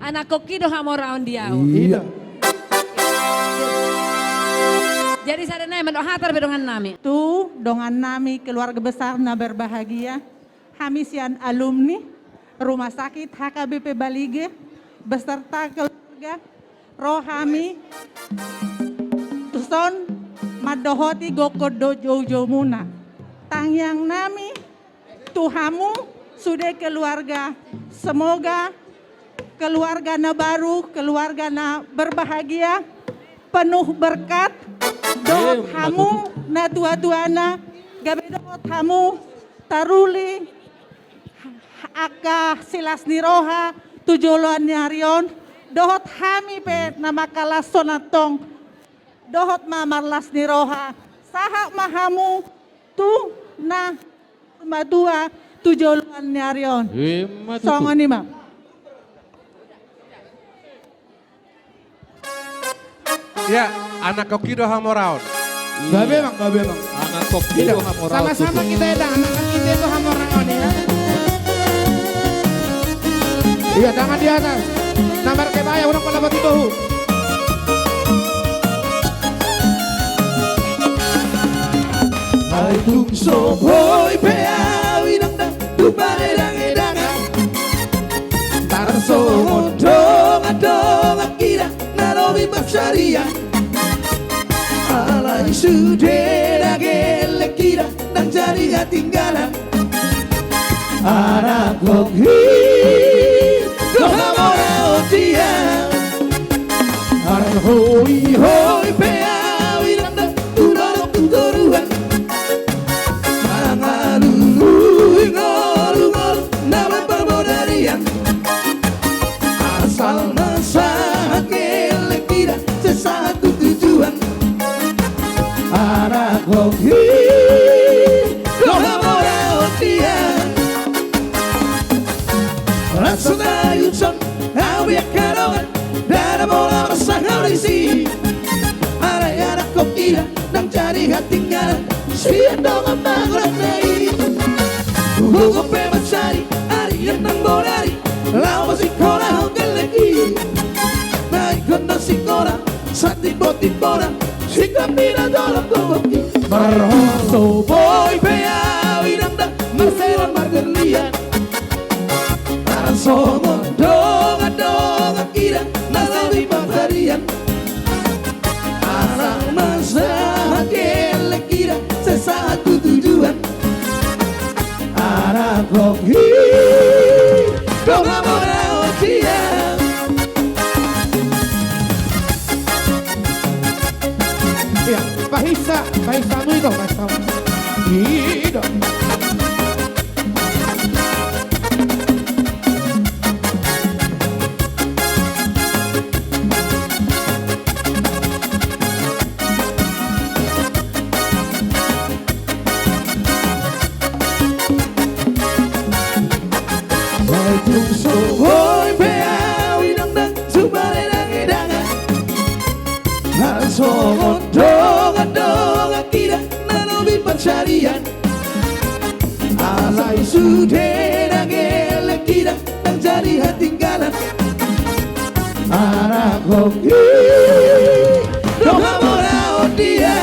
Anak koki do hamoraon di ahu. Iya. Jadi sada nai mandok hata dope dongan nami. Tu dongan nami keluarga besar na berbahagia, hami sian alumni Rumah Sakit H K B P Balige beserta keluarga, ro hami tuson mandohoti gokhon dohot joujoumuna. Tangiang nami tu hamu sude keluarga, semoga keluarga na baru, keluarga na berbahagia, penuh berkat, dohot hamu natuatuana, gabe dohot hamu taruli angka silas ni roha tu joloan ni ari on, dohot hami pe na mangkalashon antong, dohot ma marlas ni roha, sahat ma hamu tu na matua tu joloan ni ari on. Ima tutu. Songon i ma. Ya, anak koki do hamoraon. Gabe, Bang, gabe, Bang. Anak koki do hamoraon. Sama-sama tutu. Kita ya, Bang, anak koki do hamoraon, ya. Iya, tangan di atas. Na markebaya unang pala boti bohu. Ai tung so boi pe au inang dang tu paredangedangan. Tarsongon dongan-dongan hita na lobi pansarian. Alai sude na gelleng hita ndang jadi hatinggalan. Anak gok i do hamoraon dia. Arhoi-hoi pe au inang dang tu dolok tu toruan. Mangalului ngolu-ngolu na marbodarian. Asal ma sahat gelleng hita sai sahat tu tujuan. Anak gok i do hamoraon dia. Langsung tayuson au biak hadongan, ndada pola marsahali si. Alai anak gok i ndang jadi hatinggalan sian dongan mangulak na i. Gogo pe mansari, ari nang bodari, laho sikola ho gelleng i. Na ingkon na sikola, satimbo-timbona singkop ni na dolok gogo i. Marhon so boi pe au inang dang marselang margeliat. Tarsongon dongan-dongan hita na lobi pansarian. Asal ma sahat gelleng hita sai sahat tu tujuan. Anak gok i do hamoraon dia. Iya, pahisa, pahisamu itu, pahisamu. Iya. Ai tung so boi pe au inang dang tu paredangedangan. Tarsongon dongan-dongan hita na lobi pansarian. Alai sude na gelleng hita ndang jadi hatinggalan. Anak gok i do hamoraon dia.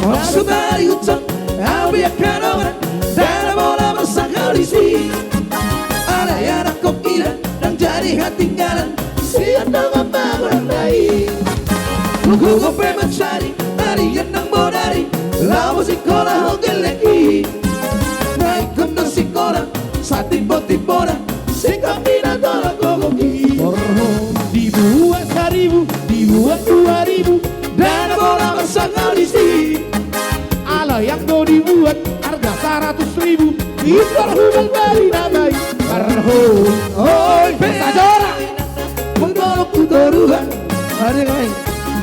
Langsung tayuson au biak hadongan, ndada pola marsahali si. Alai anak gok i ndang jadi hatinggalan sian dongan mangulak na i. Gogo pe mansari, ari nang bodari, laho sikola ho gelleng i. Na ingkon na sikola, satimbo-timbona singkop ni na dolok gogo i. Porho dibuat saribu, dibuat dua ribu, ndada pola marsahali si. Alai anggo dibuat arga saratus ribu, ingkon hubal bali na baen. Arhoi-hoi pe sajora. Mangolok tu toruan. Ari ngai.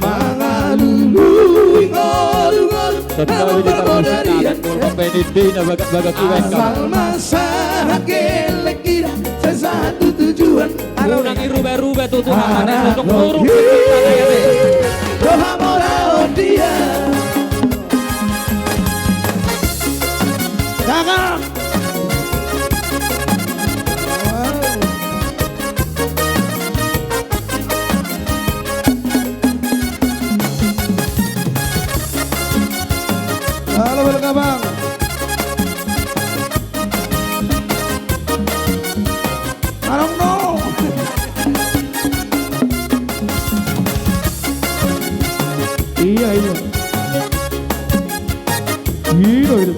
Mangalului ngolu-ngolu. Tentang di parmusikan, marbodarian. Molo pe nindi na bagak-bagak iwan. Asal ma sahat gelleng hita sai sahat tu tujuan. Unang i rubah-rubah tu Tuhan. Anak gok i do hamoraon dia. Cakep. Halo, Balga Bang. Arong no. Iya, iya. Iya, iya.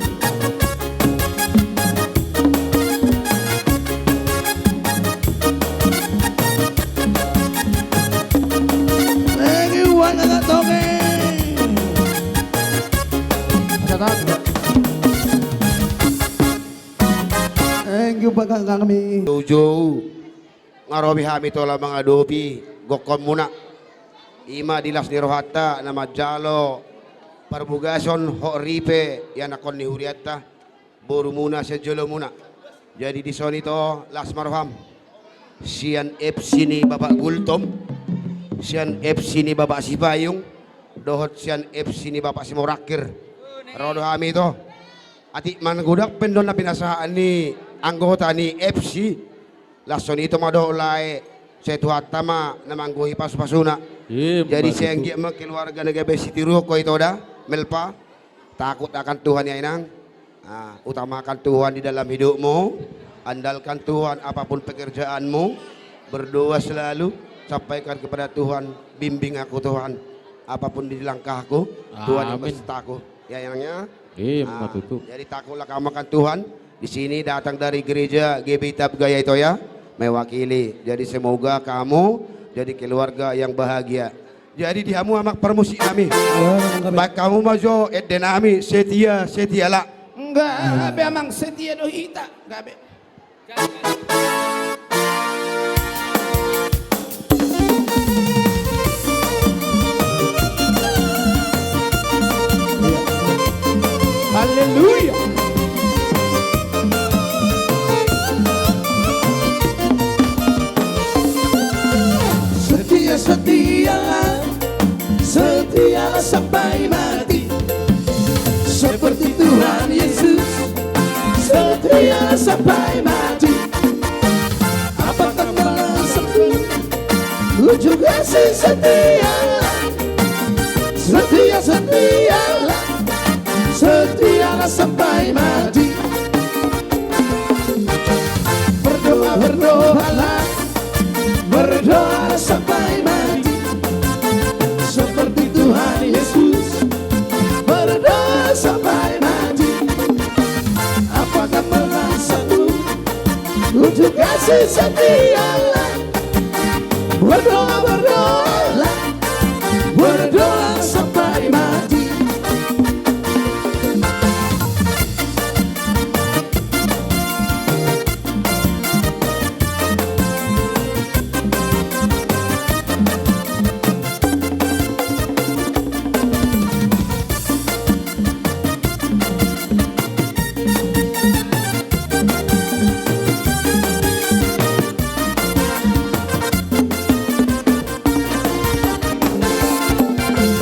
Thank you, Bang Kakak kami. Joujou. Ngarobi hami tola mangadopi gokhonmuna. Ima di las ni rohanta na manjalo parbugason hot ripe ianakhon ni hurianta, borumuna sian jolomuna. Jadi dison i to las ma roham. Sian F C ni Bapak Gultom, sian F C ni Bapak Sipayung, dohot sian F C ni Bapak Simorangkir. Ro do hami to. Atik mangudang pe on na pinasahat ni anggota ni F C. Laos songon i do ma dohot lae, sai Tuhanta ma na manggohi pasupasuna. Ima tutu. Jadi sai anggiat ma keluarga na gabe sitiruon ho ito da, Melpa. Takut akan Tuhan ya, Inang. Ah, utamakan Tuhan di dalam hidupmu. Andalkan Tuhan apapun pekerjaanmu. Berdoa selalu. Sampaikan kepada Tuhan, "Bimbing aku, Tuhan. Apapun di langkahku, Tuhan yang bersertaku." Ya, Inang ya. Ima tutu. Ah, jadi takutlah kamu akan Tuhan. Di sini datang dari gereja G B I Tabga ya, ito ya, mewakili. Jadi semoga kamu jadi keluarga yang bahagia. Jadi di hamu amang parmusik nami. Bahen hamu ma jo ende nami, setia, setialah. Gabe amang, setia do hita. Gabe. Haleluya. Setia, setialah, setialah sampai mati. Seperti Tuhan Yesus, setia sampai mati. Apakah balasanku? Ku juga setia. Setia, setialah, setialah sampai mati. Berdoa, berdoalah, berdoalah sampai mati. Seperti Tuhan Yesus, berdoa sampai mati. Apakah balasanku? Ku juga setialah. Berdoa, berdoalah, berdoa sampai mati.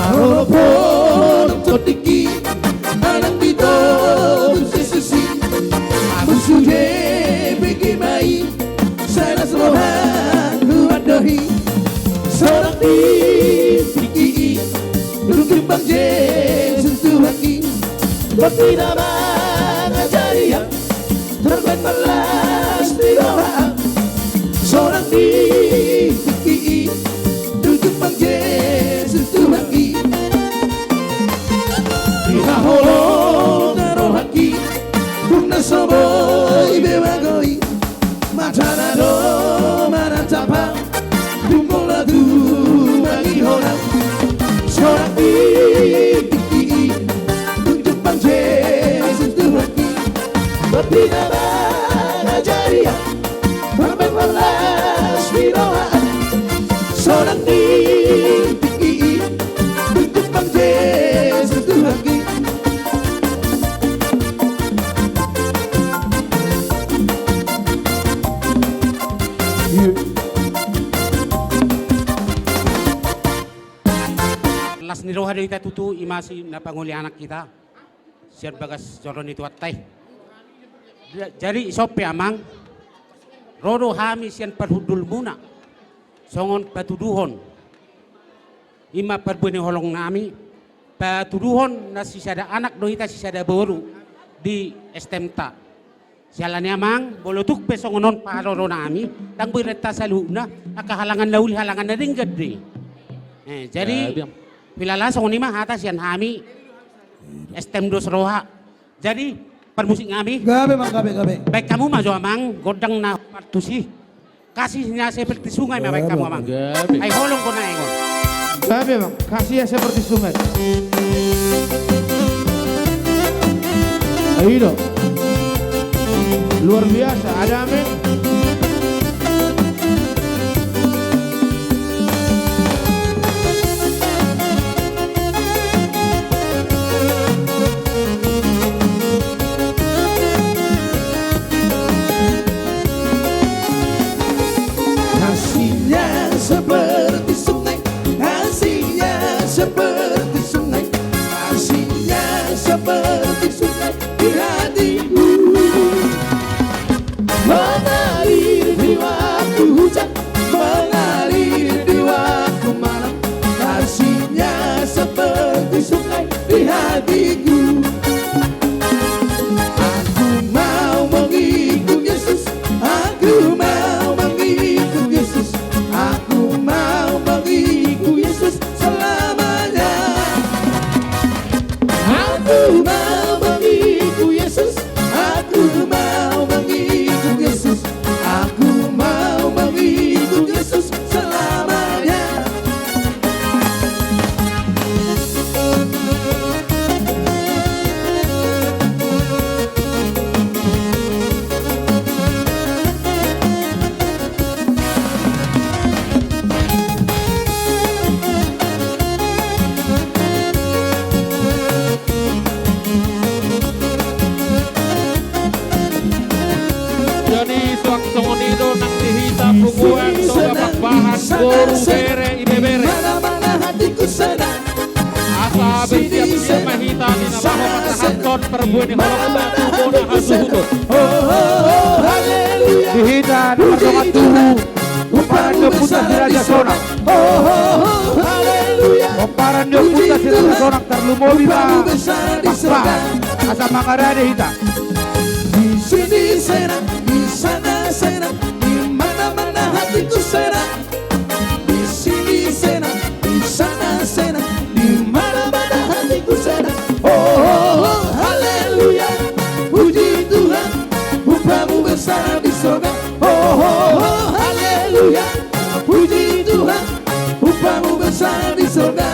Parolopolon tondiku, manang di toru Jesus i, ahu sude bege ma i, sai las rohangku mandohi. Sonang di tingki i, dung jumpang Jesus Tuhanki, bertinabang aja dia, terbaen marlas ni roha. Sonang di tingki i, dung jumpang Jesus Tuhanki. Dihaholongan rohangki, dung na so boi be bagoi, matana do manatap, dung pola tumangihon. Sonang di tingki i, dung jumpang Jesus Tuhanki, bertinabang aja dia, terbaen marlas ni roha. Sonang di tingki i, dung jumpang Jesus Tuhanki. Las ni roha do hita tutu, ima si na pangoli anak hita sian bagas joro ni Tuhanta i. Ja-, jadi ison pe amang, ro do hami sian parhundulmuna songon patuduhon. Ima parbue ni holong nami, patuduhon na sisada anak do hita sisada boru di S T M-ta. Siala ni amang, molo tung pe songon on paroro nami, ndang boi renta saluhutna, angka halangan na uli halangan na denggan do i. Eh, jadi, gabe, Amang. Pilala songon i ma hata sian hami, S T M dos roha. Jadi, parmusik nami. Gabe, Amang, gabe, gabe. Baen hamu ma jo amang, gondang na partusi. Kasihnya seperti sungai ma baen hamu amang. Gabe. Ai holong do na engon. Gabe, Amang. Kasihnya seperti sungai. Ayo do. Luar biasa, ada amin. Kasihnya seperti sungai, kasihnya seperti sungai, kasihnya seperti sungai di hatiku. Kota Suang songon i do nang di hita punguan Toga Pakpahan, boru, bere, ibebere. Asa bersiap-siap ma hita di na laho pasahathon parbue ni holong tu bona hasuhuton. Di hita na mardongan tubu, pomparan ni ompunta si Raja Sonang. Pomparan ni ompunta si Raja Sonang, tarlumobi ma Pakpahan, asa mangarade hita. Di sini senang, di sana senang, di mana-mana hatiku senang. Di sini senang, di sana senang, di mana-mana hatiku senang. Oh, oh, oh, haleluya, puji Tuhan, upamu besar di sorga. Oh, oh, oh, haleluya, puji Tuhan, upamu besar di sorga.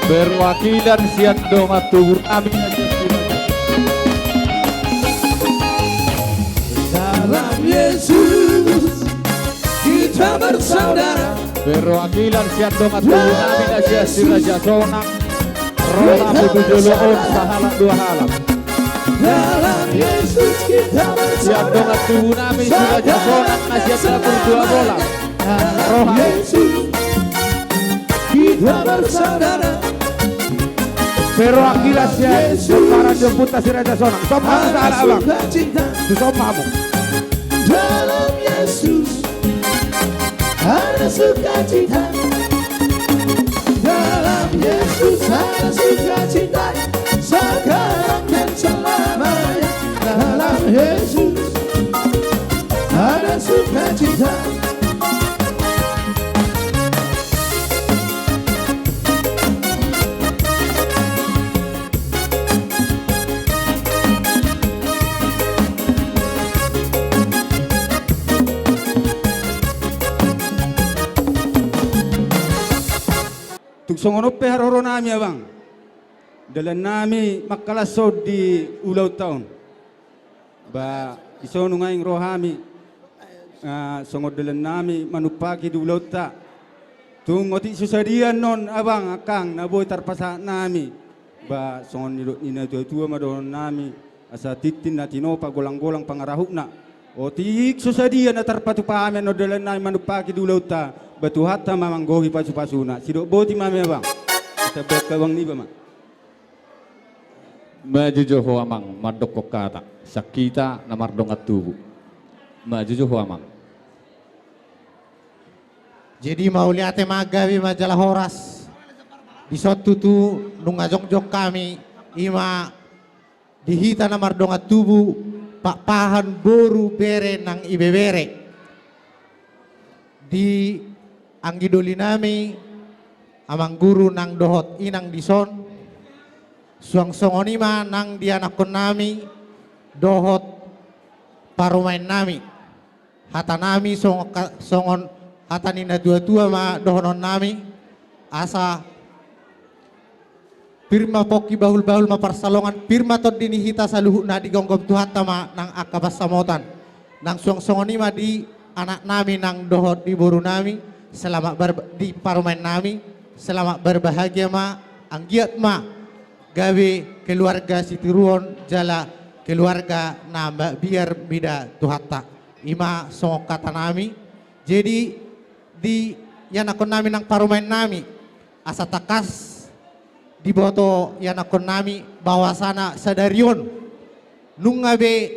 Perwakilan sian dongan tubu nami na sian Siraja. Dalam Yesus kita bersaudara. Perwakilan sian dongan tubu nami na sian Siraja Sonang. Roha tu jolo on sahalak dua halak. Dalam Yesus kita bersaudara. Sian dongan tubu nami Siraja Sonang na sian dapur dua bola. Roha. Yesus kita bersaudara. Perwakilan sian pomparan ni ompunta si Raja Sonang. Somba hamu sahalak, Abang. Somba hamu. Dalam Yesus ada sukacita. Dalam Yesus ada sukacita. Sekarang dan selamanya. Dalam Yesus ada sukacita. Tung songon on pe haroro nami, Abang. Dalan nami mangkalashon di ulaonta on. Ba dison nunga dingin roha nami, ah, songon dalan nami manumpahi di ulaonta. Tung otik so sadia annon, Abang, angkang na boi tarpasahat nami. Ba songon nidok ni na tua-tua ma dohonon nami, asa tintin na tinopa, golang-golang pangarahutna. Otik so sadia na tarpatupa hami annon dalan nami manumpahi di ulaonta, ba Tuhanta ma manggohi pasu-pasuna. Sidok boti ma hami, Abang. Asa baen tu abang niba ma. Maju jo ho, Amang, mandokkon hata sian hita na mardongan tubu. Maju jo ho, Amang. Jadi mauliate ma, gabe ma jala horas. Dison tutu nunga jongjong hami, i ma di hita na mardongan tubu, Pakpahan, boru, bere nang ibebere. Di anggi doli nami, amang guru nang dohot inang dison, suang songon i ma nang di anakkon nami dohot parumaen nami. Hata nami songon ka-, songon hata ni na tua-tua ma dohonon nami, asa pir ma pongki, bahul-bahul ma pansalongan, pir ma tondi ni hita saluhutna, digomgom Tuhanta ma nang angka pansamotan. Nang suang songon i ma di anak nami nang dohot di boru nami, selamat ber-, di parumaen nami, selamat berbahagia ma, anggiat ma gabe keluarga sitiruon jala keluarga na mabiar mida Tuhanta. I ma songon hata nami. Jadi di ianakhon nami nang parumaen nami, asa tangkas diboto ianakhon nami bahwasana sadari on nunga be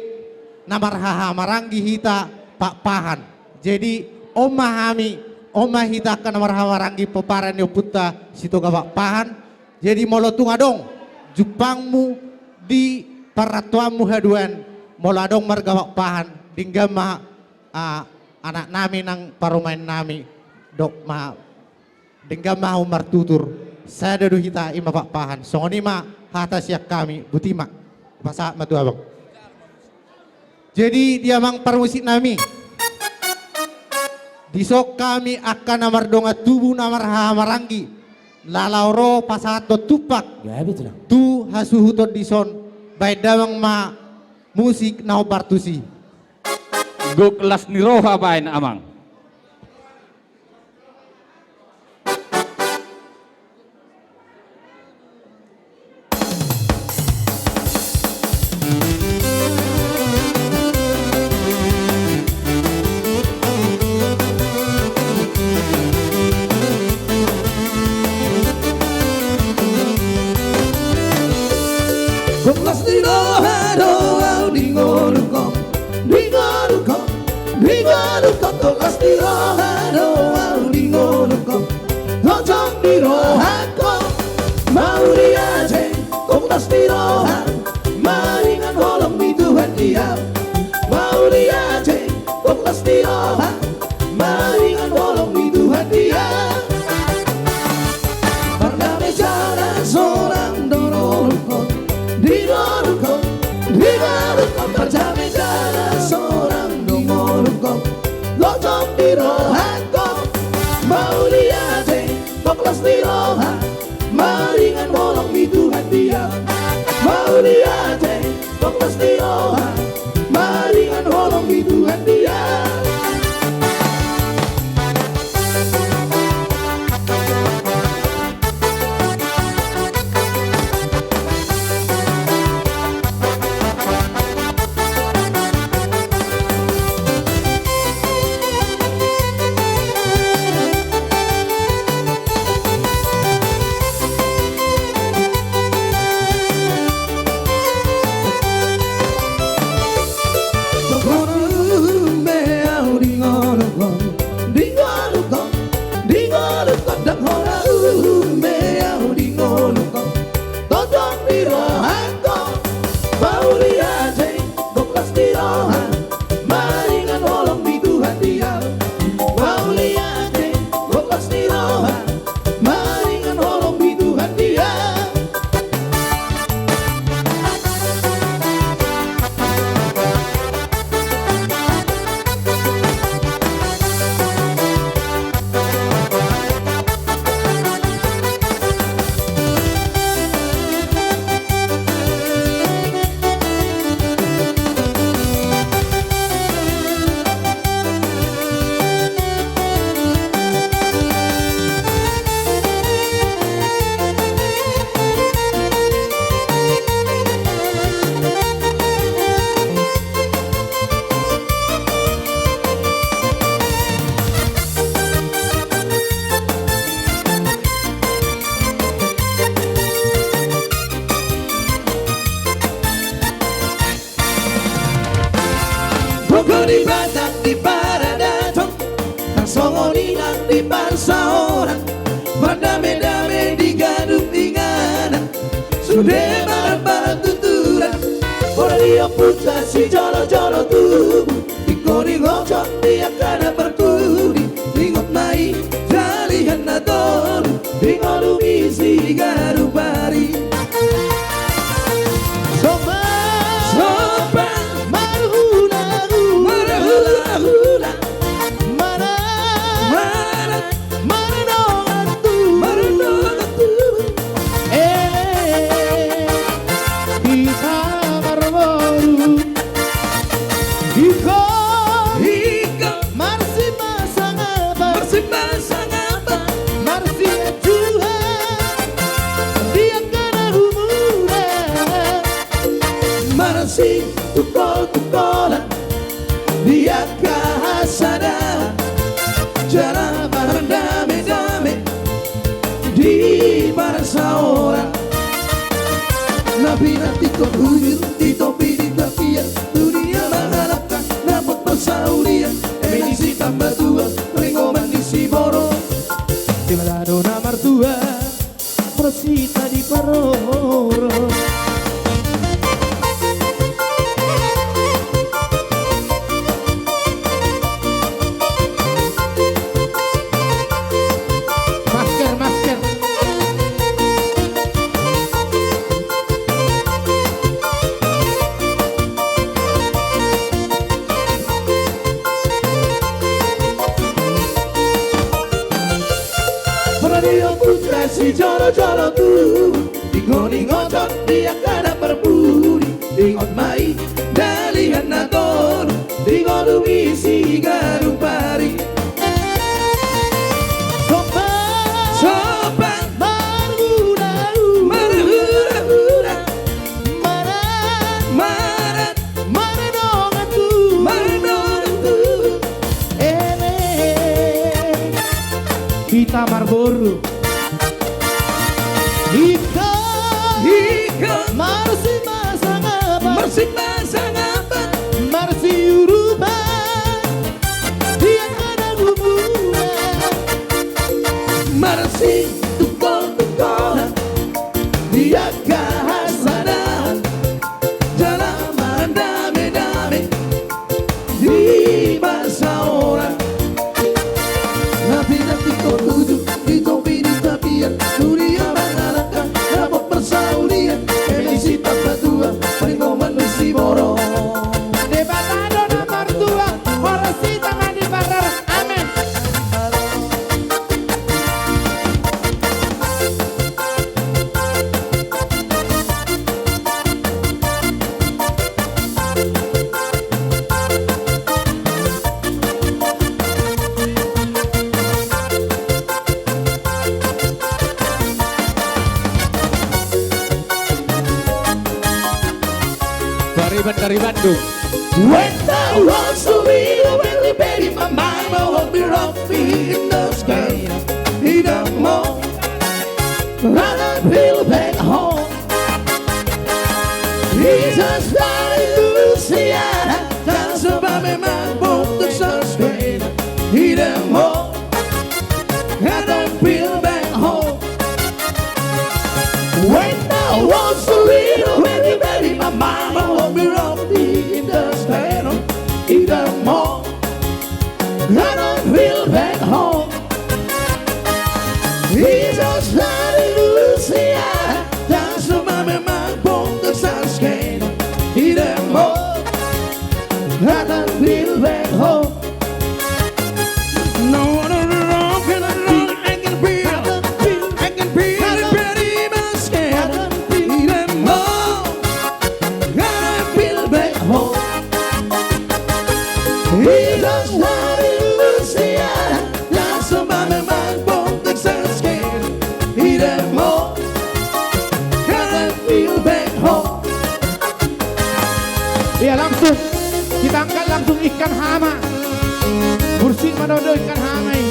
na marhahamaranggi hita Pakpahan. Jadi on ma hami, on ma hita angka na marhahamaranggi pomparan ni ompunta Sitoga Pakpahan. Jadi molo tung adong jumpangmu di parrantoanmu haduan, molo adong marga Pakpahan, denggan ma, ah, anak nami nang parumaen nami, dok ma, denggan ma hamu martutur, sada do hita, i ma Pakpahan. Songon i ma hata sian hami, boti ma. Pasahat ma tu abang. Jadi di amang parmusik nami, dison hami angka na mardongan tubu na marhahamaranggi, Laho ro pasahathon tumpak. Gabe tulang. Tu hasuhuton dison, baen damang ma musik na hombar tusi. Gok las ni roha baen amang. Gok las ni roha do au di ngolungkon, di ngolungkon, di ngolungkon, gok las ni roha do au di ngolungkon. Tonjon di rohangkon, mauliate, gok las ni roha, maringan holong ni Tuhan di au. Mauliate, gok las ni roha, maringan holong ni Tuhan di au. Pardame jala sonang do ngolungkon, di ngolungkon, di ngolungkon, pardame jala sonang do ngolungkon. Tonjon di rohangkon, mauliate, gok las ni roha, maringan holong ni Tuhan di au. Mauliate, gok las ni roha, maringan holong ni Tuhan di au. Ndang hona umbe au di ngolungkon, di ngolungkon, di ngolungkon, ndang hona umbe au di ngolungkon. Tonjon di rohangkon, mauliate, gok las ni roha, maringan holong ni Tuhan di au. Mauliate, gok las ni roha, maringan holong ni Tuhan di au. Gogo di batang di paradaton, nang songon i nang di parsaoran, mardame-dame di gadung inganan, sude marbalat tuturan, pola di ompunta sijolo-jolo tubu, ingkon ingotton di angka na parpudi, ingot ma i jalihan na tolu, ingkon dumisi garu pari. Somba. Somba. Marhula-hula. Marhula-hula. Mana. Mana. Marnongan tubu. Marnongan tubu. Ele. Hita marboru. Ingkon. Ingkon. Marsimbasangapa. Marsimbasangapa. Marsianjuhan. Di angka na humura. Marsitungkol-tungkolan. Di angka hasadaon. Jala mardame-dame. Di parsaoran. Na pinantikhon hujur. Di topi di tapian. Dunia mangalangka. Dapot parsaulian. Eme ni sitamba tulang. Ringoman ni siborok. Di mana do na martua. Prosita di paroro. Masker, masker. Pala di ompunta Sijolo-jolo tubu, ingot-ingoton di angka na parpudi, ingot ma i dalihan na tolu, di ngolu i siganup ari. Sombang. Sombang. Marhura-hura. Marhura-hura. Marat. Marat. Mardongan tubu. Mardongan tubu. Ele. Hita marboru. Ingkon. Ingkon. Marsipasangapan. Marsipasangapan. Marsiurupan. Di angka na gumuan. Marsitungkol-tungkolan. Di angka hasadaon. Jala marandame-dame. Di basa orang. Na pinantikhon ujung di topi ni tapian. Dunia mangalangka, dapot parsaulian. Eme sitamba tua, paling koman ni siborok. Debata do na martua, horas sitamba di parara. Amen. Pariban dari Bandung. When thou wants to be a very, very mama, won't be rocky in the sky. In the morning, I don't feel back home. It's a starry Louisiana. That's a bummy man, both the sunscreen. In the morning, I don't feel back home. When I was a little baby, baby, my mama would be rocky in the sky. In the morning, I don't feel back home. It's a starry Louisiana. That's a bummy man, both the sunscreen. In the morning, I don't feel back home. No, no, no, no, I can feel, I can feel it very much, yeah. In the morning, I feel back home. It's a starry Louisiana. That's a bummy man, both the sunscreen. In the morning, I feel back home. Iya, langsung. Kita angkat langsung ikan hama. Bursin ma dodo ikan hama i.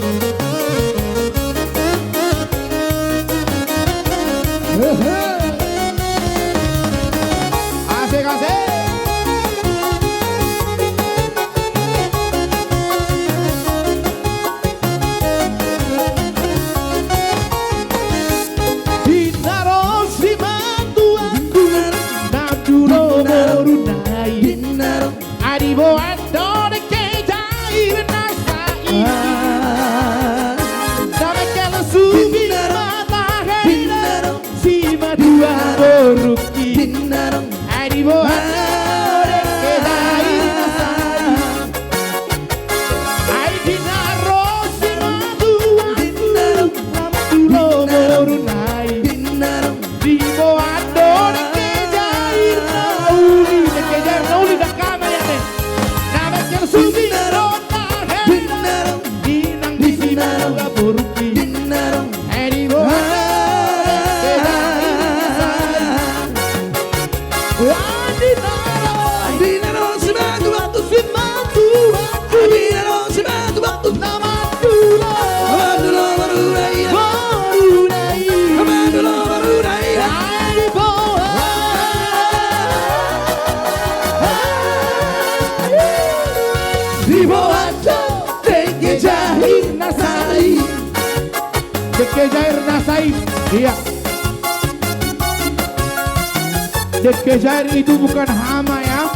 Hehe. Asik, asik. Di na ro simantuan, na tulo boruna i. Ai diboan do dengke jair na sai. Na mengkel subi matahari na simantuan borungki. Ai diboan do dengke jair na sai. Ai di na ro simantuan, na tulo boruna i. Diboan do dengke jair na uli, dengke jair na uli, dangka ma i ate. Na mengkel subi ro na hena, di nang di simantuan borungki. Ai diboan do dengke jair na sai. Ai di na ro, ai di na ro simantuan, simantuan. Ai di na ro simantuan, na mandulo, mandulo boruna i. Boruna i. Mandulo boruna i. Ai diboan. Diboan do dengke jair na sai. Dengke jair na sai. Iya. Dengke jair itu bukan hama ya.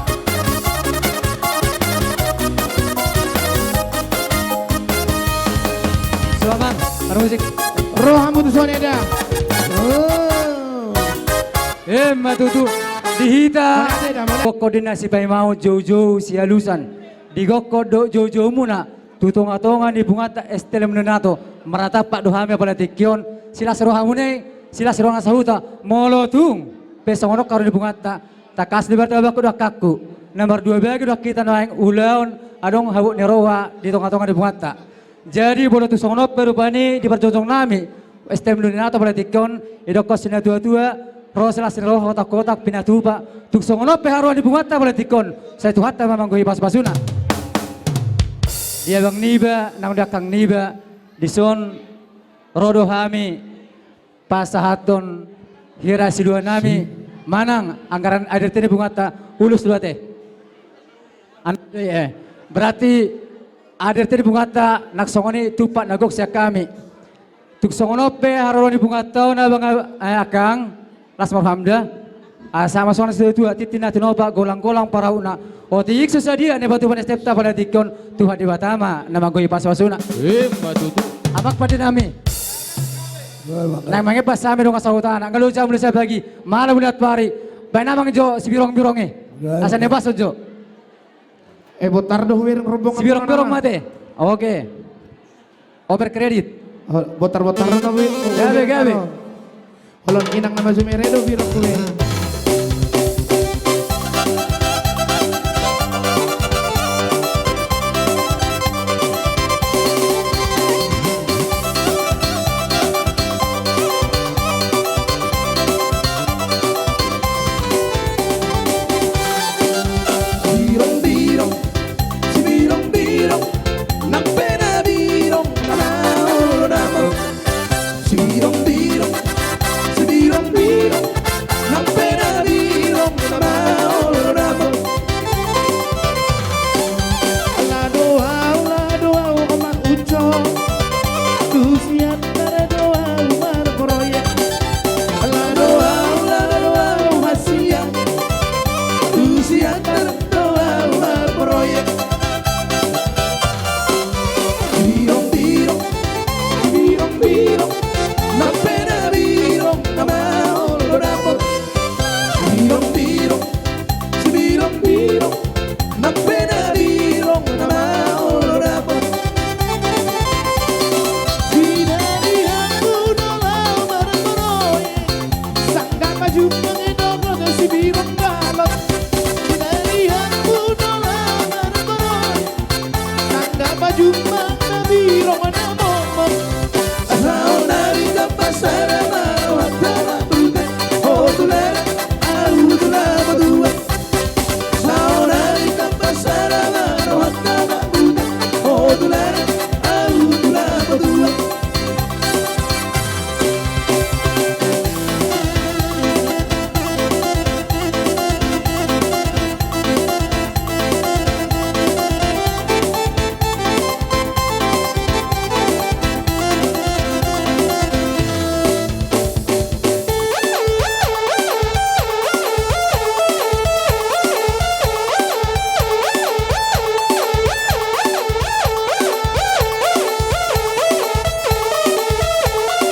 Selamat, para musik. Rohamu tu songon eda. Oh. Emma tutu. Di hita. Songon eda, mana? Gokhon do na sipaimaon, joujou sialusan. Di gokhon dohot joujoumuna tu tongatonga ni punguanta S T L M Nonato. Maratapak do hami apala tingki on. Silas rohamuna i, silas roha na sahuta, molo tung pe songon on haroro ni punguanta, tangkas do ibarat abangku dohot angkangku, na mardua bagi do hita nuaeng ulaon adong habot ni roha di tonga-tonga ni punguanta. Jadi molo tung songon on pe rupani di parjongjong nami, S T M Luni Nato pala tingki on, didokkon sian natuatua, ro silas ni roha, otak-otak pinatupa, tung songon on pe haroro ni punguanta pala tingki on, sai Tuhanta ma manggohi pasu-pasuna. Di abang niba nang di angkang niba, dison ro do hami pasahathon hira sidua nami manang anggaran A D R T ni punguanta, ulos do ate. An-, eh, berarti A D R T ni punguanta nang songon i tumpak na gok sian hami. Tung songon on pe haroro ni punguanta on abang, eh, angkang, las ma roham da. Asa ma songon na satua-tua, tintin na tinopa, golang-golang parahutna. Otik so sadia na dipatupa ni S T M-ta pala tingki on, Tuhan Debata ma na manggohi pasu-pasuna. Ima tutu. Amang pande nami. Nang mangempas hami dongan sahutana, nga loja muli sapagi, malam muli atpari. Baen amang jo sibirong-birong i. Asa nebas jo. Eh, botar do hubereng rombongan. Sibirong-birong ma ate. Oke. Over kredit. Botar-botar na be. Gabe, gabe. Holong inang na maju mere do birong kue. Birong-birong. Sibirong-birong, nang pe na birong, na maol do dapot. Sibirong-birong, sibirong-birong, nang pe na birong, na maol do dapot. Ala do au, ala do au, Amang Ucok. Tu Siantar do au marproyek. Ala do au, ala do au, hasian. Tu Siantar do au marproyek. Birong-birong, birong-birong, nang pe na birong, na maol do dapot. Birong-birong, sibirong-birong, nang pe na birong, na maol do dapot. Sidari hangku do laho marproyek, sanggah pajumpang i dohot sibirong galot. Sidari hangku do laho marproyek, sanggah pajumpang na birong na momok. Saonari gapas sada ma rohanta mambutek, ho tu ladang, ahu tu lapo tuak. Saonari gapas sada ma rohanta mambutek, ho tu ladang, ahu tu lapo tuak.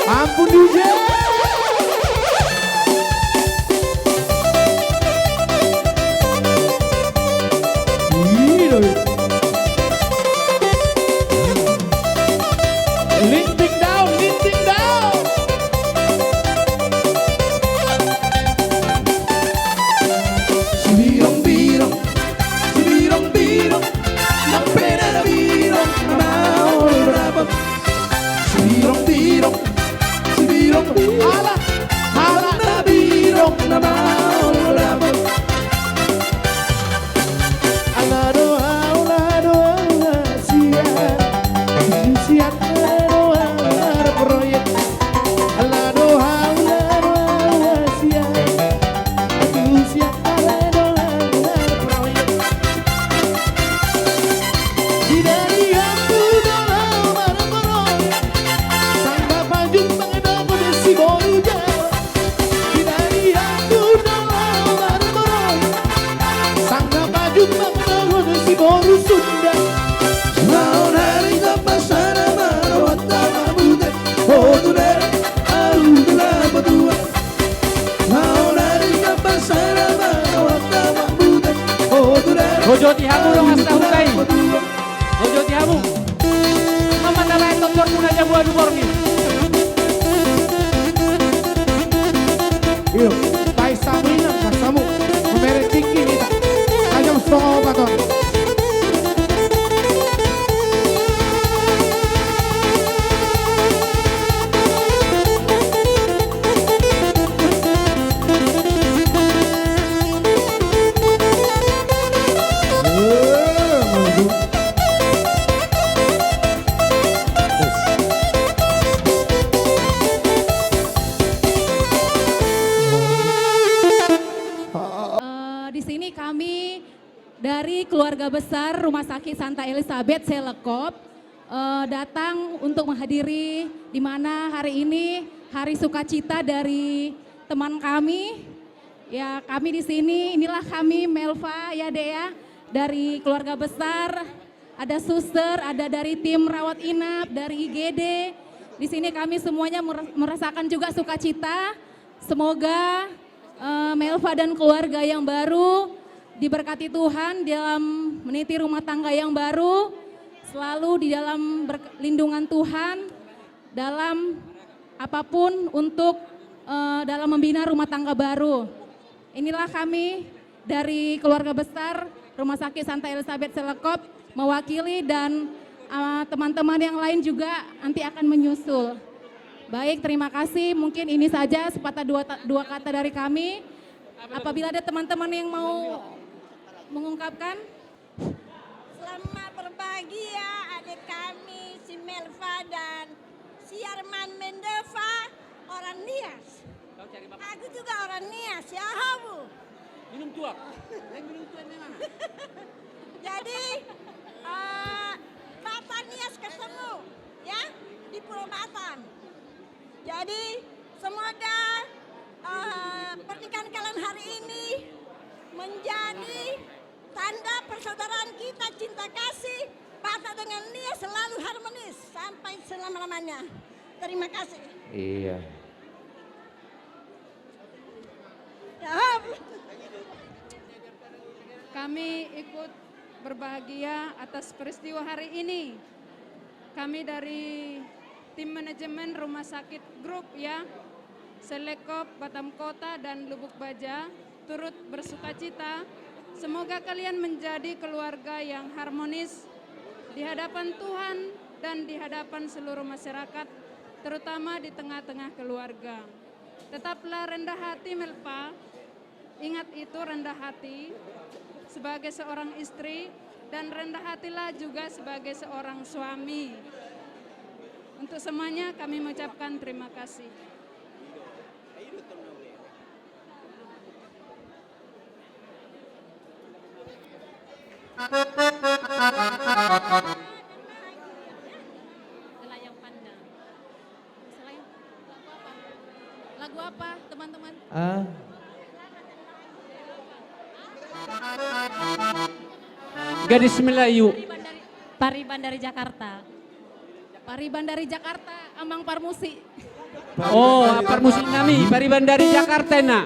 Ampun, D J. Linting daun, linting daun. Sibirong-birong, sibirong-birong, nang pe na birong, na maol do dapot. Sibirong-birong, sibirong-birong, ala, ala na birong, na maol do dapot. Ala do au, ala do au, hasian. Hasian, ala do au, ala proyek. Ala do au, ala do au, hasian. Hasian, ala do au, ala proyek. Sidari hangku do laho marproyek, sanggah pajumpang dohot siboru Jawa. Sidari hangku do laho marproyek, sanggah pajumpang dohot siboru Sunda. Saonari gapas sada ma rohanta mambutek, ho tu ladang, ahu tu lapo tuak. Saonari gapas sada ma rohanta mambutek, ho tu ladang. Hujoti hamu dongan sahuta i. Hujoti hamu. Mama tala eto jor muna jabu adu borngin. Yo, baen hamu inang, baen hamu. Mamereng tingki hita. Ayo, songo baton. Eh, di sini kami dari keluarga besar Rumah Sakit Santa Elizabeth Selekop, eh, datang untuk menghadiri di mana hari ini hari sukacita dari teman kami. Ya, kami di sini, inilah kami, Melva, ya, Dek, ya, dari keluarga besar, ada suster, ada dari tim rawat inap, dari I G D. Di sini kami semuanya mer-, merasakan juga sukacita. Semoga, eh, Melva dan keluarga yang baru diberkati Tuhan dalam meniti rumah tangga yang baru, selalu di dalam ber-, lindungan Tuhan dalam apapun untuk, eh, dalam membina rumah tangga baru. Inilah kami dari keluarga besar Rumah Sakit Santa Elizabeth Selekop mewakili dan, eh, teman-teman yang lain juga nanti akan menyusul. Baik, terima kasih. Mungkin ini saja sepatah dua ta-, dua kata dari kami. Apabila ada teman-teman yang mau mengungkapkan. Selamat berbahagia adik kami si Melva dan si Arman Mendeva, orang Nias. Aku juga orang Nias, ya, Hobu. Minum tuak. Eh, minum tuak memang. Jadi, eh, Bapak Nias ketemu, ya, di Pulau Batam. Jadi, semoga, eh, pernikahan kalian hari ini menjadi tanda persaudaraan kita, cinta kasih, Batak dengan Nias selalu harmonis sampai selama-lamanya. Terima kasih. Iya. Ya, Om. Kami ikut berbahagia atas peristiwa hari ini. Kami dari tim manajemen Rumah Sakit Group, ya, Selekop Batam Kota dan Lubuk Baja, turut bersukacita. Semoga kalian menjadi keluarga yang harmonis di hadapan Tuhan dan di hadapan seluruh masyarakat, terutama di tengah-tengah keluarga. Tetaplah rendah hati, Melva. Ingat itu, rendah hati sebagai seorang istri, dan rendah hatilah juga sebagai seorang suami. Untuk semuanya, kami mengucapkan terima kasih. Lagu apa, teman-teman? Ah. Gadis Melayu. Pariban dari, Pariban dari Jakarta. Pariban dari Jakarta, Amang Parmusi. Oh, Parmusi nami, Pariban dari Jakarta, na.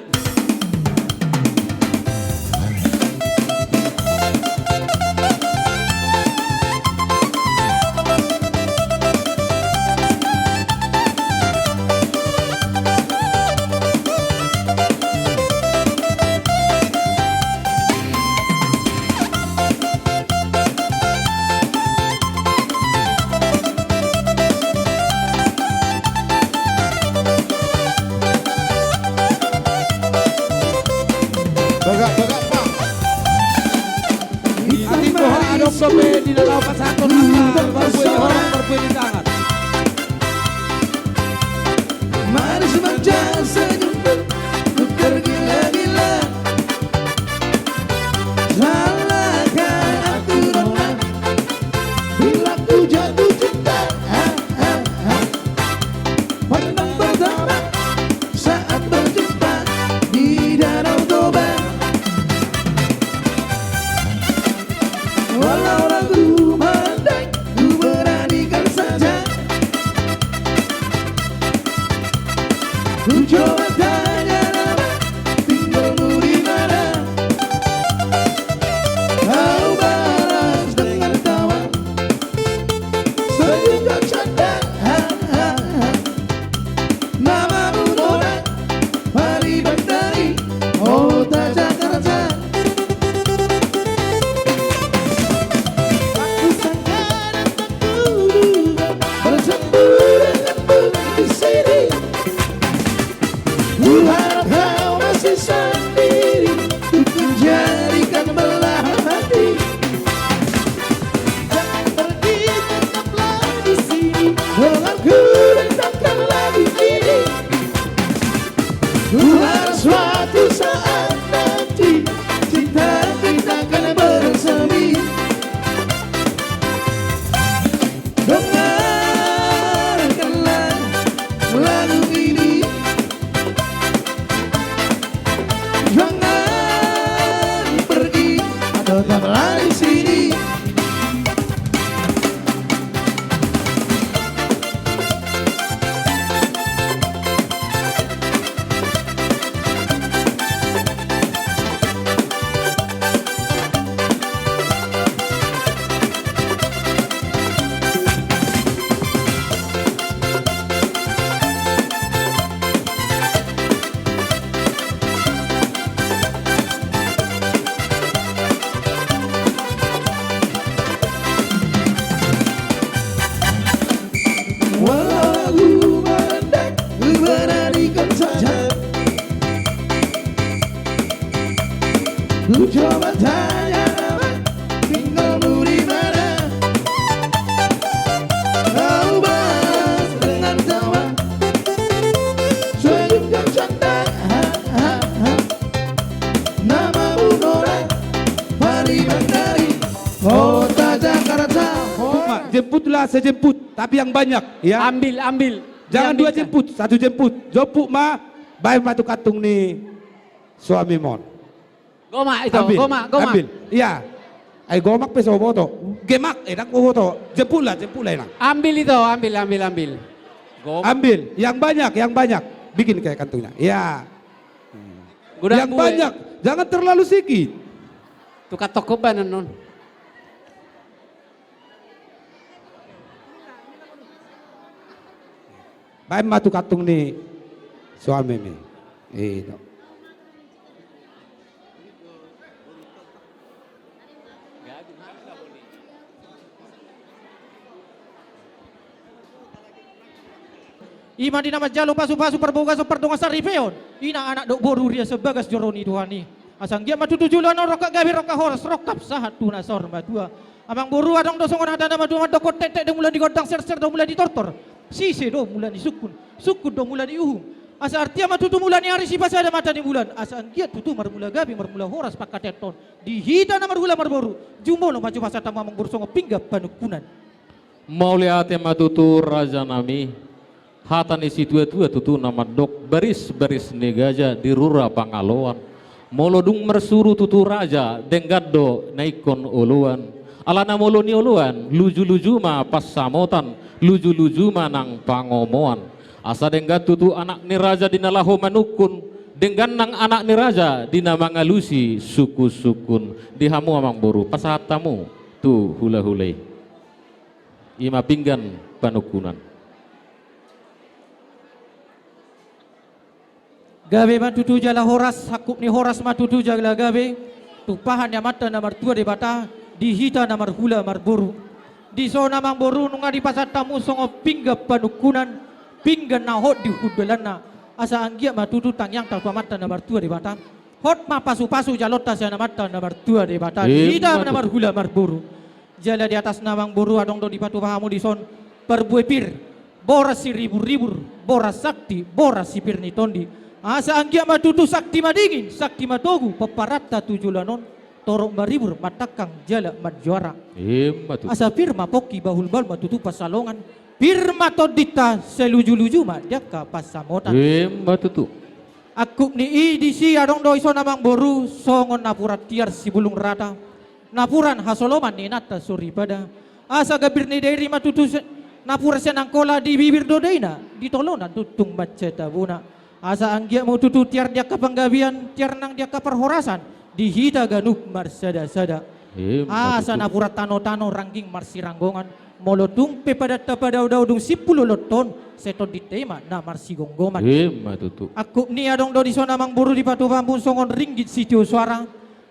Bagak, bagak, Pak. Atik boha adong dope di na laho pasahathon angka, parbue ni horong, parbue ni tangan. Manis manja senyummu, ku tergila-gila. Salahkah aku nona bila ku jatuh cinta? Ah, ah, ah. Pandang pertama saat berjumpa di Danau Toba. Walau ragu melandai, ku beranikan saja. Ku coba Ku coba tanya nama, tinggalmu di mana? Kau balas dengan tawa. Senyum dan canda, ha, ha, ha. Namamu Nora, Pariban dari kota Jakarta. Jemput ma, jemputlah sejemput, tapi yang banyak, ya. Ambil, ambil. Jangan dua jemput, satu jemput. Jemput ma, baen ma tu kantung ni suamimu on. Gomak ito, ambil, gomak, gomak. Ambil. Iya. Ai gomak pe so huboto. Gemak, eh, ndang huboto. Jemputlah, jemputlah, inang. Ambil ito, ambil, ambil, ambil. Gomak. Ambil. Yang banyak, yang banyak. Bikin kayak kantungnya. Iya. Godang gue. Yang banyak. Jangan terlalu sikit. Tukar toko banan non. Baen ma tu kantung ni suamimi. Ito. Ima di na manjalo pasupasu parbagason pardongansaripeon. Ina, anak dohot boru, huria sabagas joro ni Tuhan i. Asa anggiat ma tutu joloan on rongkap gabe, rongkap horas, rongkap sahat tu na saur matua. Amangboru, adong do songon hata na matua mandok, tektek do mula ni gondang, serser do mula ni tortor, sise do mula ni sungkun, sungkun do mula ni uhum. Asa artia ma tutu mula ni ari sipasada mata ni bulan. Asa anggiat tutu marmula gabe, marmula horas pangkataion on di hita na marhula marboru. Jumolo ma jo pasahatonmu, amangboru, songon pinggan panungkunan. Mauliate ma tutu, rajanami. Hata ni situatua tutu na mandok, barisbaris ni gaja di rura pangaloan. Molo dung marsuru tutu raja, denggan do na ingkon oloan. Alana molo nioloan, lujuluju ma pansamotan, lujuluju ma nang pangomoan. Asa denggan tutu anak ni raja di na laho manungkun, denggan nang anak ni raja di na mangalusi sungkunsungkun. Di hamu, amangboru, pasahat hamu tu hulahula i. Ima pinggan panungkunan. Gabe ma tutu jala horas, hangkup ni horas ma tutu jala gabe, tumpahan ni Amanta na martua Debata di hita na marhula marboru. Dison, amangboru, nunga dipasahat hamu songon pinggan panungkunan, pinggan na hot di hundulanna. Asa anggiat ma tutu tangiangta tu Amanta na martua Debata. Hot ma pasupasu jaloonta sian Amanta na martua Debata di hita na marhula marboru. Jala di atasna, amangboru, adong do dipatupa hamu dison parbue pir, boras siriburribur, boras sakti, boras sipir ni tondi. Asa anggiat ma tutu sakti madingin, sakti matogu pomparanta tu joloan on, torop maribur, matangkang jala manjuara. Ima tutu. Asa pir ma pongki, bahulbahul ma tutu pansalongan, pir ma tondinta, sai lujuluju ma di angka pansamotan. Ima tutu. Angkup ni i, disi adong do dison, amangboru, songon napuran tiar sibulung rata, napuran hasoloman ni inanta soripada. Asa gambir ni dairi ma tutu se-, napuran sian Angkola, di bibir do daina, di tolonan do tung mansai tabona. Asa anggiat ma tutu tiar di angka panggabean, tiar nang di angka parhorasan, di hita ganup marsadasada. Ima tutu. Asa napuran tanotano, rangging marsiranggongan, molo tung pe padanta padaodao dung simpul ulaonta on, sai tondinta i ma na marsigomgoman. Ima tutu. Angkup ni i, adong do dison, amangboru, dipatupa hamu songon ringgit sitio soara,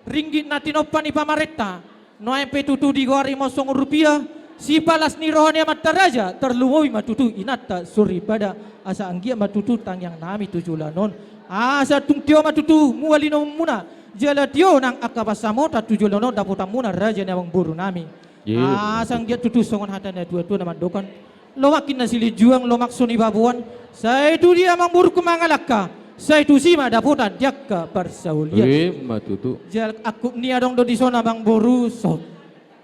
ringgit na tinompa ni pamarenta, nuaeng pe tutu digoari ma songon rupia, sipalas ni roha ni amanta raja, tarlumobi ma tutu inanta soripada. Asa anggiat ma tutu tangiangnami tu joloan on. Asa tung tio ma tutu mual inumonmuna, jala tio nang angka pansamotan tu joloan on dapotanmuna, raja ni amangborunami. Ima tutu. Asa anggiat tutu songon hata ni natuatua na mandok, lomak inna silinjuang, lomak so nipaboan, sai tu dia, amangborungku, mangalangka, sai tusi ma dapotan di angka parsaulian. Ima tutu. Jala angkup ni i, adong do dison, amangboru, so-,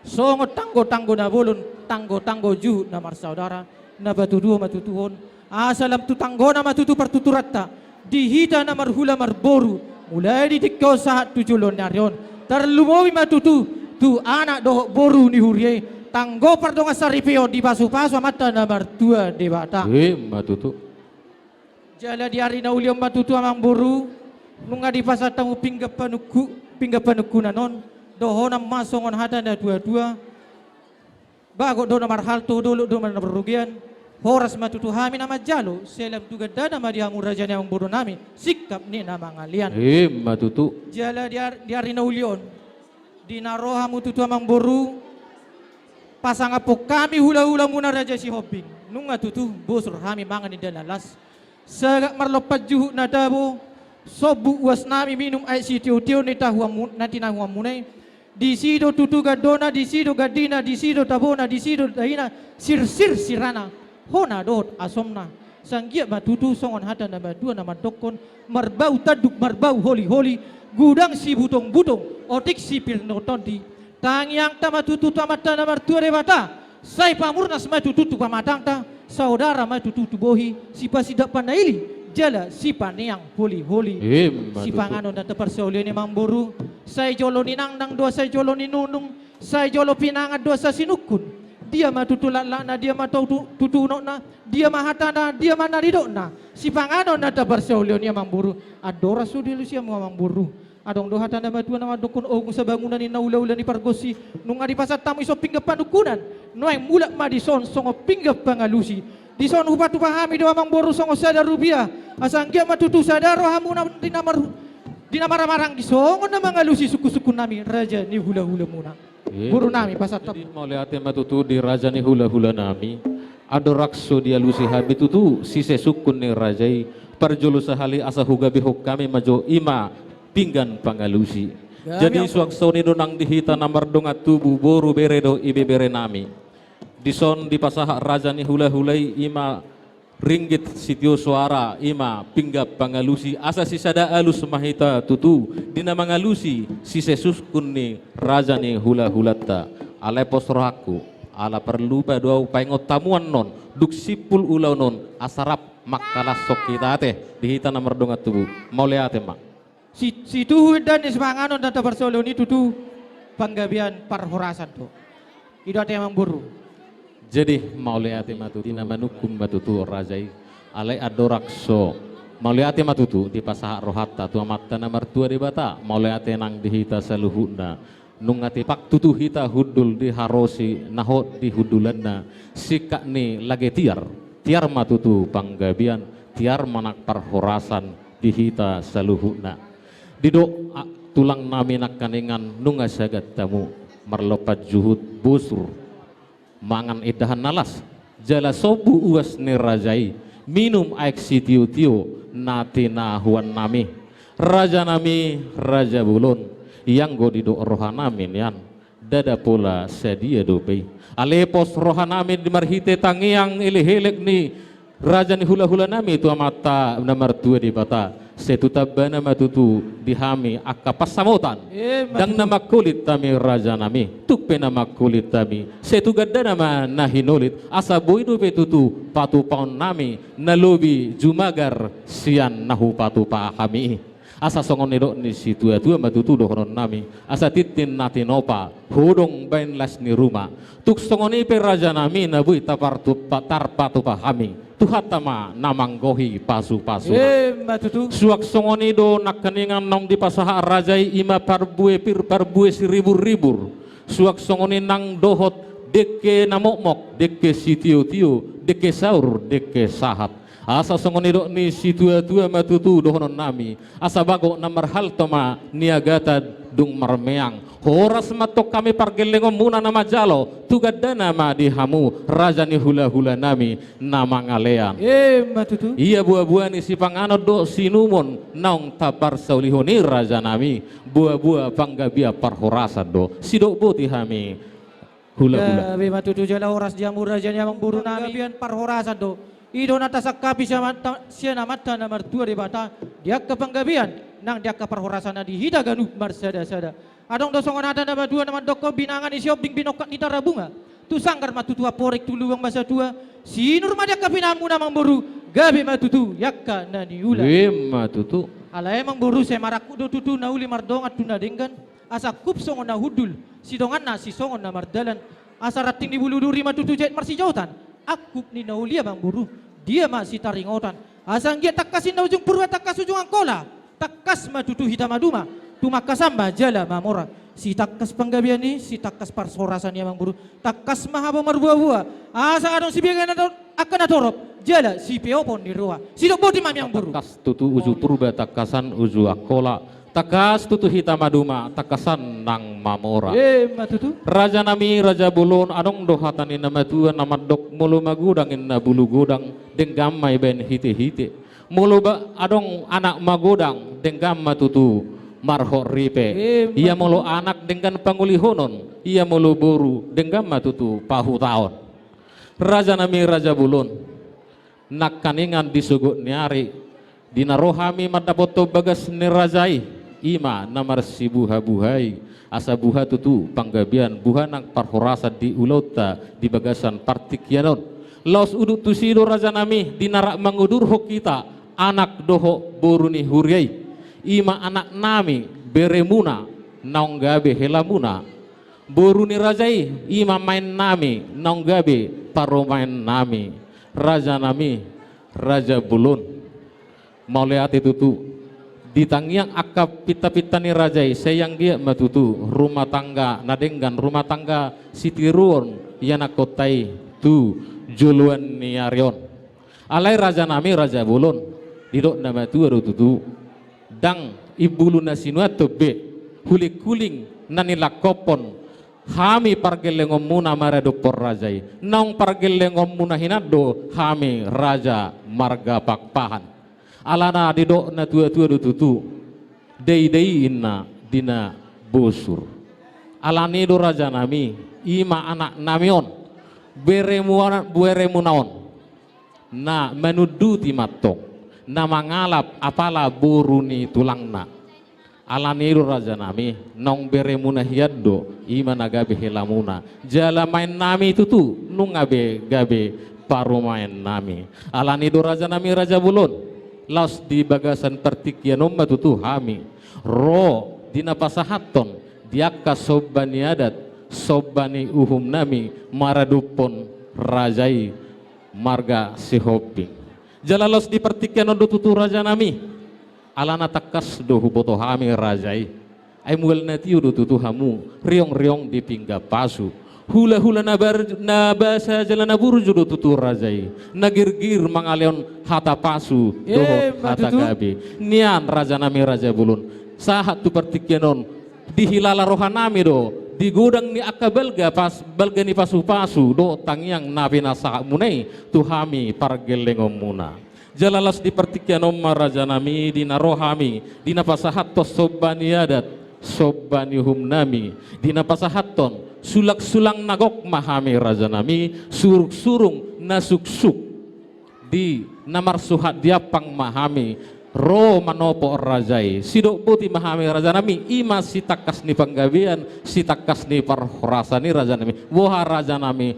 songon tanggotanggo na bolon, tanggotanggo juhut na marsaudara, na patuduhon ma tutu on, asa lam tu tanggona ma tutu partuturanta di hita na marhula marboru, mulai di tingki on sahat tu joloan ni ari on, tarlumobi ma tutu tu anak dohot boru ni huria i, tanggo pardongansaripeon, dipasupasu Amanta na martua Debata. Ima tutu. Jala di ari na uli on ma tutu, amangboru, nunga dipasahat hamu pinggan panungku-, pinggan panungkunan on, dohonon ma songon hata ni natuatua, bagot do na marhalto, dolok do na marrobean, horas ma tutu hami na manjalo, sai lam tu gandana ma di hamu, raja ni amangborunami, singkap ni na mangalean. Ima tutu. Jala di ar-, di ari na uli on, di na ro hamu tutu, amangboru, pasangaphon hami hulahulamuna Raja Sihombing, nunga tutu bosur hami mangan indahan na las, sagat marlompan juhut na tabo, Sombu uas nami minum aek sitiotio ni tahuanmu, na tinahuanmuna i. Disi do tutu gandona, disi do gandina, disi do tabona, disi do daina, sirsir sirana, hona dohot asomna. Sai anggiat ma tutu songon hata na matua na mandokkon, marbau tanduk marbau holiholi, gudang sibutongbutong, otik sipir ni tondi. Tangiangta ma tutu tu Amanta na martua Debata, sai pamurnas ma tutu tu pamatangta, saudara ma tutu tu bohi, sipasindak panaili, jala sipaneang holiholi. Ima tutu. Sipanganon na taparsaulihon i amangboru, sai jolo ninangnang do asa jolo ninunung, sai jolo pinangan do asa sinungkun. Dia ma tutu laklakna, dia ma tutu, tutu unokna, dia ma hatana, dia ma na nidokna. Sipanganon na taparsaulihon i amangboru. Andorang so dialusi hamu amangboru. Adong do hata na matua na mandokkon, ogung sabangunan ninna, hulahula ni pargonsi. Nunga dipasahat hamu dison pinggan panungkunan, nuaeng mulak ma dison songon pinggan pangalusi. Dison hupatupa hami do amangboru songon sada rupia, asa anggiat ma tutu sada rohamuna di na mar-, di na marhahamaranggi songon na mangalusi sungkunsungkunnami raja ni hulahulamuna. Ima. Boru nami, pasahat hamu. Jadi, mauliate ma tutu di raja ni hulahulanami. Andorang so dialusi hami tutu sise sungkun ni raja i, parjolo sahali asa hugabehon hami ma jo ima pinggan pangalusi. Gabe. Jadi, amangboru, suang songon i do nang di hita na mardongan tubu, boru, bere dohot ibeberenami. Dison dipasahat raja ni hulahula i ima ringgit sitio soara, ima pinggan pangalusi, asa sisada alus ma hita tutu di na mangalusi sise sungkun ni raja ni hulahulanta. Alai pos rohangku, ala parlupa do ahu paingot hamu annon, dung simpul ulaon on, asa rap mangkalashon hita ate di hita na mardongan tubu. Mauliate ma. Si-, situhu indahan ni sipanganon na taparsaulihon i tutu panggabean parhorasan do. I do ate amangboru. Jadi, mauliate ma tutu, na manungkun ma tutu raja i. Alai andorang so, mauliate ma tutu dipasahat rohanta tu Amanta na martua Debata, mauliate nang di hita saluhutna. Nunga tipak tutu hita hundul di harosi na hot di hundulanna, singkat ni lage tiar, tiar ma tutu panggabean, tiar ma nang parhorasan di hita saluhutna. Didok, a, tulang nami nangkaningan nunga sagat hamu, marlompan juhut bosur, mangan indahan na las, jala sombu uas ni raja i, minum aek sitiotio na tinahuan nami. Raja nami, raja bolon, ianggo didok roha nami nian, ndada pola sadia dope i. Alai pos roha nami di marhite tangiang elekelek ni raja ni hulahula nami tu Amanta na martua Debata, sai tu tambana ma tutu di hami angka pansamotan. Ima tutu. Ndang na mangkulit hami raja nami, tung pe na mangkulit hami, sai tu gandana ma na hinolit, asa boi dope tutu patupaon nami na lobi jumagar sian na hupatupa hami i. Asa songon nidok ni situatua ma tutu dohonon nami, asa tintin na tinopa, hodong baen las ni ruma. Tung songon i pe raja nami na boi tapartupa-, tarpatupa hami, Tuhanta ma na manggohi pasupasuna. Ima tutu. Suang songon i do nangkaningan naung dipasahat raja i, ima parbue pir, parbue siriburribur. Suang songon i nang dohot dengke na mokmok, dengke sitiotio, dengke saur, dengke sahat. Asa songon nidok ni situatua ma tutu dohonon nami, asa bagot na marhalto ma niagatan dung marmeang. Horas ma tong hami pargellengonmuna na manjalo, tu gandana ma di hamu raja ni hulahula nami na mangalean. Ima tutu. Ia buabua ni sipanganon dohot siinumon naung taparsaulihon i raja nami, buabua panggabean parhorasan do, sidok boti hami. Hulahula. Gabe ma tutu jala horas di hamu raja ni amangboru nami. Panggabean parhorasan do. I do na tasangkapi sian Amanta, sian Amanta na martua Debata di angka panggabean nang di angka parhorasan na di hita ganup marsadasada. Adong do songon hata na matua na mandokkon, binanga ni Siombing binongkak ni Tarabunga, tu sanggar ma tutu amporik, tu lubang ma satua, sinur ma di angka pinahanmuna amangboru, gabe ma tutu di angka na niula. Ima tutu. Alai amangboru, sai marangkup do tutu na uli mardongan tu na denggan. Asa angkup songon na hundul, sidonganna sisongon na mardalan. Asa ranting ni bulu duri ma tutu jait marsijaotan. Angkup ni na uli amangboru, dia ma sitaringotan. Asa anggiat tangkas ninna ujung Purba, tangkas ujung Angkola, tangkas ma tutu hita maduma, tumangkasan ma jala mamora. Sitangkas panggabean i, sitangkas parhorasan i amangboru, tangkas ma hamu marboaboa. Asa adong sibegenan angka na torop jala sipeopon ni roha. Sidok boti ma amangboru. Tangkas tutu uju Purba, tangkasan uju Angkola, tangkas tutu hita maduma, tangkasan nang mamora. Ima tutu. Raja nami, raja bolon, adong do hata ni na matua na mandok, molo magodang ninna bulu godang, denggan ma ibaen hitehite. Molo ba adong anak magodang, denggan ma tutu marhot ripe. Emma tutu. Ia molo anak denggan pangolihonon, ia molo boru denggan ma tutu pahutaon. Raja nami, raja bolon, nangkaningan di sogot ni ari, di na ro hami mandapothon bagas ni raja i, i ma na marsibuhabuhai, asa buha tutu panggabean, buha nang parhorasan di ulaonta di bagasan partingkian on. Laos udut tusi do, raja nami, di na rap mangudurhon hita anak dohot boru ni huria i, i ma anak nami, beremuna, naung gabe helamuna. Boru ni raja i, i ma maen nami, naung gabe parumaen nami. Raja nami, raja bolon, mauliate tutu. Di tangiang angka pintapinta ni raja i, sai anggiat ma tutu rumah tangga na denggan, rumah tangga sitiruon ianakhonta i tu joloan ni ari on. Alai raja nami, raja bolon, didok na matua do tutu, ndang imbulu na sinuan tombe, hulinghuling na nilangkophon hami pargellengonmuna maradophon raja i. Naung pargellengonmuna hinan do hami raja marga Pakpahan. Alana didok na tuatua do tutu, deidei inna di na bosur. Alani do, raja nami, i ma anak nami on, beremuna, beremuna on, na manunduti ma antong, na mangalap apala boru ni tulangna. Alani do, raja nami, naung beremuna hian do, i ma na gabe helamuna. Jala maen nami tutu, nunga be gabe parumaen nami. Alani do, raja nami, raja bolon, laos di bagasan partingkian on ma tutu hami ro di na pasahathon di angka somba ni adat, somba ni uhum nami maradophon raja i marga Sihombing. Jala laos di partingkian on do tutu, raja nami, alana tangkas do huboto hami raja i. Ai mual na tio do tutu hamu, riongriong di pinggan pasu. Hulahula na bar-, na basa jala na burju do tutu raja i, na girgir mangalehon hata pasu dohot hata gabe. Emma tutu. Nian, raja nami, raja bolon, sahat tu partingkian on, dihilala roha nami do di godang ni angka balga pas-, balga ni pasupasu dohot tangiang na pinasahatmuna i tu hami pargellengonmuna. Jala laos di partingkian on ma, raja nami, di na ro hami di na pasahathon somba ni adat, somba ni uhum nami, di na pasahathon sulangsulang na gok ma hami, raja nami, surungsurung na suksuk. Di na marsuhat di ampang ma hami ro manopot raja i. Sidok boti ma hami, raja nami, i ma sitangkas ni panggabean, sitangkas ni parhorasan i, raja nami. Boha, raja nami,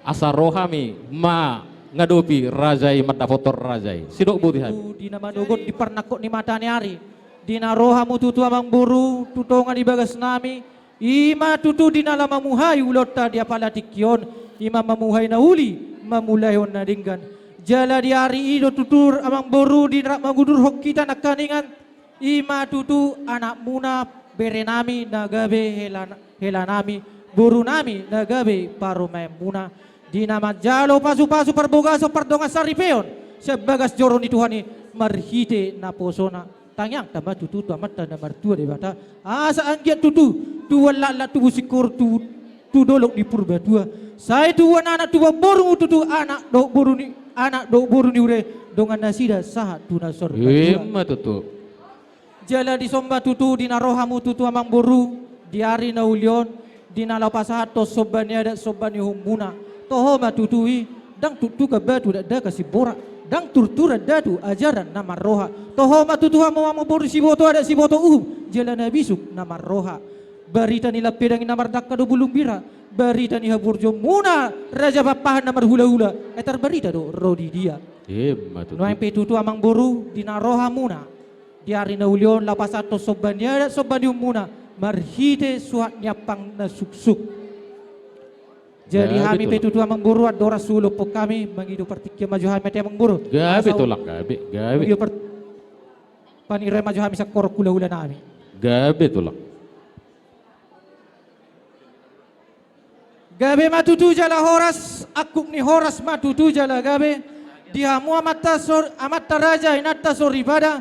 asa ro hami mangadopi raja i, mandapothon raja i. Sidok boti hami. Di na manogot di parnangkok ni mata ni ari, di na ro hamu tutu, amang boru, tu tonga ni bagas nami, i ma tutu di na laho mamuhai ulaonta di apala tingki on, i ma mamuhai na uli, mamulaihon na denggan. Jala di ari i do tutu, amang boru, di na rap mangudurhon hita nangkaningan, i ma tutu anakmuna, bere nami na gabe hela, hela nami, boru nami na gabe parumaenmuna, di na manjalo pasupasu, parbagason, pardongansaripeon sian bagas joro ni Tuhan i marhite naposona. Tangiangta ma tutu tu Amanta na martua Debata, asa anggiat tutu tubuan laklak, tubu singkoru tu, tu dolok ni Purbatua, sai tubuan anak, tubuan boru tutu, anak dohot boru ni, anak dohot boru ni huria i, dongan nasida sahat tu na sorbatua. Emma tutu. Jala dison ma tutu, di na ro hamu tutu, amang boru, di ari na uli on, di na laho pasahathon somba ni adat, somba ni uhumuna. Toho ma tutu i, ndang tuktukan batu dakdanak simbora, ndang turturan datu ajaran na marroha. Toho ma tutu hamu, amang boru, siboto adat, siboto uhum, jala na bisuk na marroha. Barita ni lampedang i na mardangka do bulung bira, barita ni haburjuonmuna Raja Pakpahan na marhulahula, ai tarbarita do ro di dia. Emma tutu. Nuaeng pe tutu, amang boru, di na ro hamuna di ari na uli on laho pasahathon somba ni adat, somba ni uhumuna marhite suhat ni ampang na suksuk. Jadi hami pe tutu, amang boru, andorang so hulophon hami, mangido partingkian ma jo hami, ate amang boru. Gabe tulang, gabe, gabe. Mangido par-, pangidoan ma jo hami sian horong hulahula nami. Gabe tulang. Gabe ma tutu jala horas, angkup ni horas ma tutu jala gabe di hamu amanta sor-, amanta raja, inanta soripada,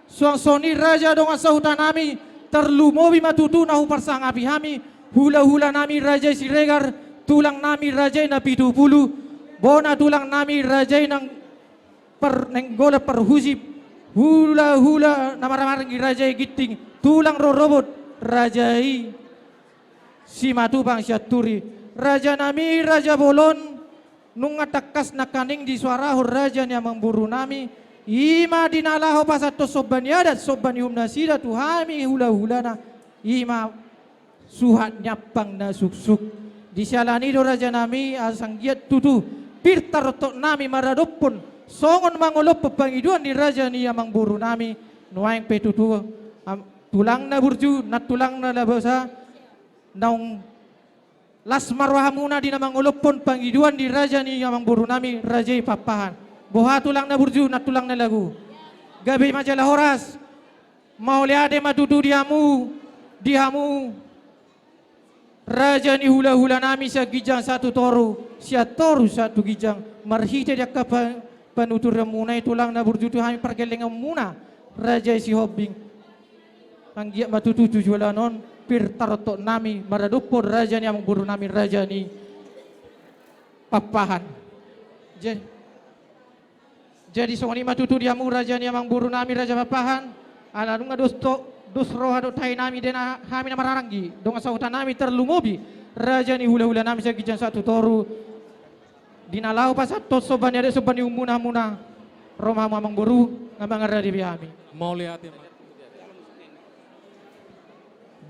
suang songon i raja dongan sahuta nami, tarlumobi ma tutu na huparsangapi hami, hulahula nami raja i Siregar, tulang nami raja i Napitupulu, bona tulang nami raja i nang Par-, Nainggolan parhusip, hulahula na marhamaranggi raja i Ginting, tulang rorobot raja i Simatupang Sianturi. Rajanami, raja bolon, nunga tangkas nangkaning disoarahon raja ni amangborunami, i ma di na laho pasahathon somba ni adat, somba ni uhum nasida tu hami hulahulana, i ma suhat ni ampang na suksuk. Di siala ni i do rajanami, asa anggiat tutu pir taroktoknami maradophon songon mangolophon pangidoan ni raja ni amangborunami. Nuaeng pe tutu, am-, tulangna burju, nantulangna labosa, naung las ma rohamuna di na mangolophon pangidoan ni raja ni amangborunami, raja i Pakpahan. Boha tulangna burju, nantulangna lagu? Gabe ma jala horas. Mauliate ma tutu di hamu, di hamu raja ni hulahulanami sian ginjang sahat tu toru, sian toru sahat tu ginjang, marhite di angka pa-, panuturianmuna i tulangna burju tu hami pargellengonmuna, raja i Sihombing. Anggiat ma tutu tu joloan on pir taroktoknami maradophon raja ni amangborunami, raja ni Pakpahan. Ja-, Jadi songon i ma tutu di hamu raja ni amangborunami, raja Pakpahan. Ala nunga dos to-, dos roha dohot tahinami, di na hami na marhamaranggi, dongan sahutanami, tarlumobi raja ni hulahulanami sian ginjang sahat tu toru, di na laho pasahathon somba ni adat, somba ni uhumna, hamuna, ro ma hamu amangboru, nga mangaradi be hami. Mauliate ma.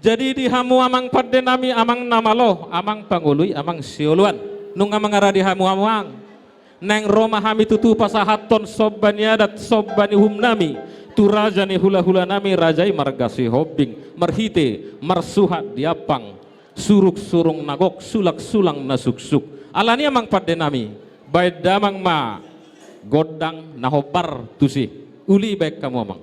Jadi di hamu amang pandenami, amang na malo, amang pangoloi, amang sioloan, nunga mangaradi hamu amang. Naeng ro ma hami tutu pasahathon somba ni adat, somba ni uhumnami tu raja ni hulahulanami, raja i marga Sihombing, marhite marsuhat di ampang surungsurung na gok, sulangsulang na suksuk. Alani i amang pandenami, baen damang ma gondang na hombar tusi. Uli baen hamu amang.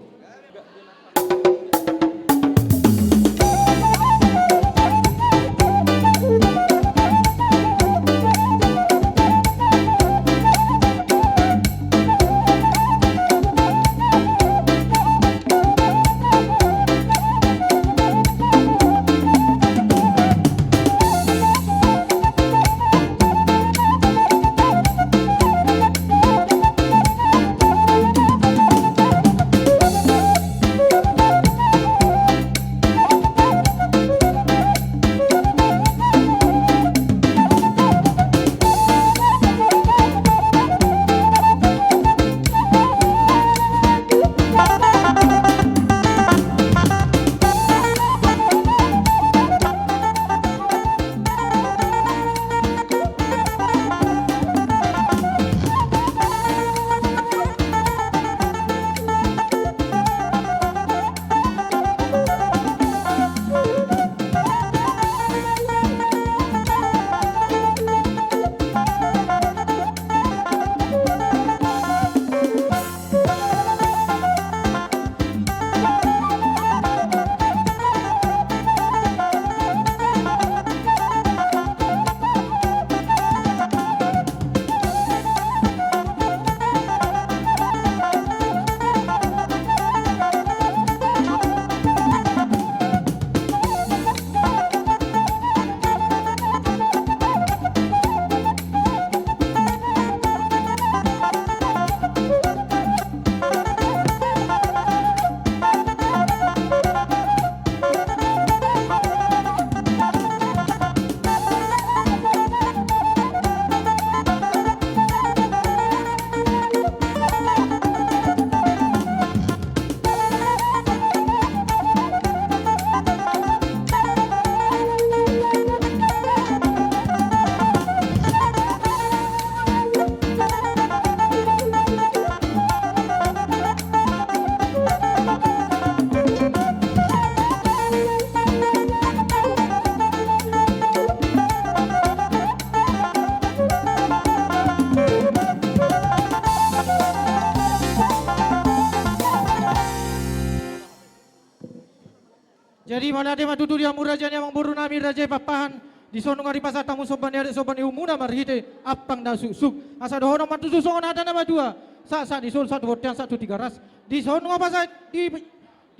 Jadi mauliate ma tutu di hamu raja ni amangborunami, raja i Pakpahan. Dison nunga dipasahat hamu somba ni adat, somba ni uhumna marhite ampang na suksuk. Asa dohonon ma tutu songon hata na matua: Sahat, sahat ni solu, sahat tu bontean, sahat tu Tigaras. Dison nunga pasahat di,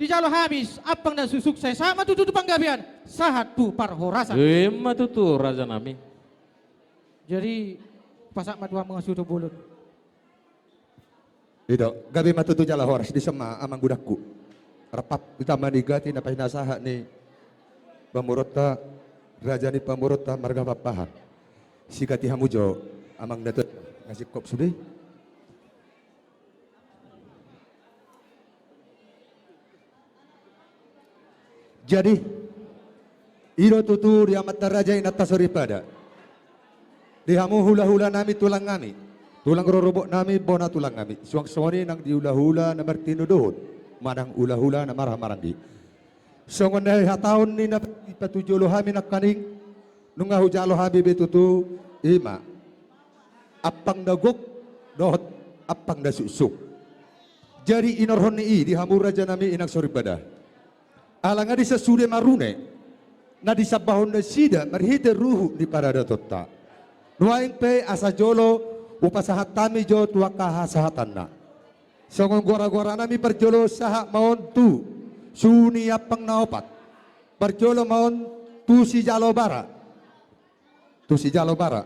dijalo hami ampang na suksuk, sai sahat ma tutu tu panggabean, sahat tu parhorasan. Ima tutu rajanami. Jadi pasahat ma tu hamu hasuhuton bolon. I do, gabe ma tutu jala horas. Dison ma amang godangku. Rap hita ma di gati na pinasahat ni pamoruonta, raja ni pamoruonta marga Pakpahan. Sigati hamu jo amang dato, nga singkop sude. Jadi, i do tutu di amanta raja, inanta soripada, di hamu hulahula nami, tulang nami, tulang rorobot nami, bona tulang nami. Suang songon i nang di hulahula na martinodohon manang hulahula na marhahamaranggi. Songon na hataon ni na patujolo hami nangkaning, nunga hujalo hami be tutu, i ma ampang na gok dohot ampang na suksuk. Jadi inorhon ni i di hamu raja nami, inang soripada, ala nga dison sude marune na disambahon nasida marhite ruhut ni paradatonta. Nuaeng pe asa jolo hupasahat hami jo tu angka hasahatanna. Songon goragoranami, parjolo sahat ma on tu suhu ni ampang na opat. Parjolo ma on tu sijalo bara. Tu sijalo bara.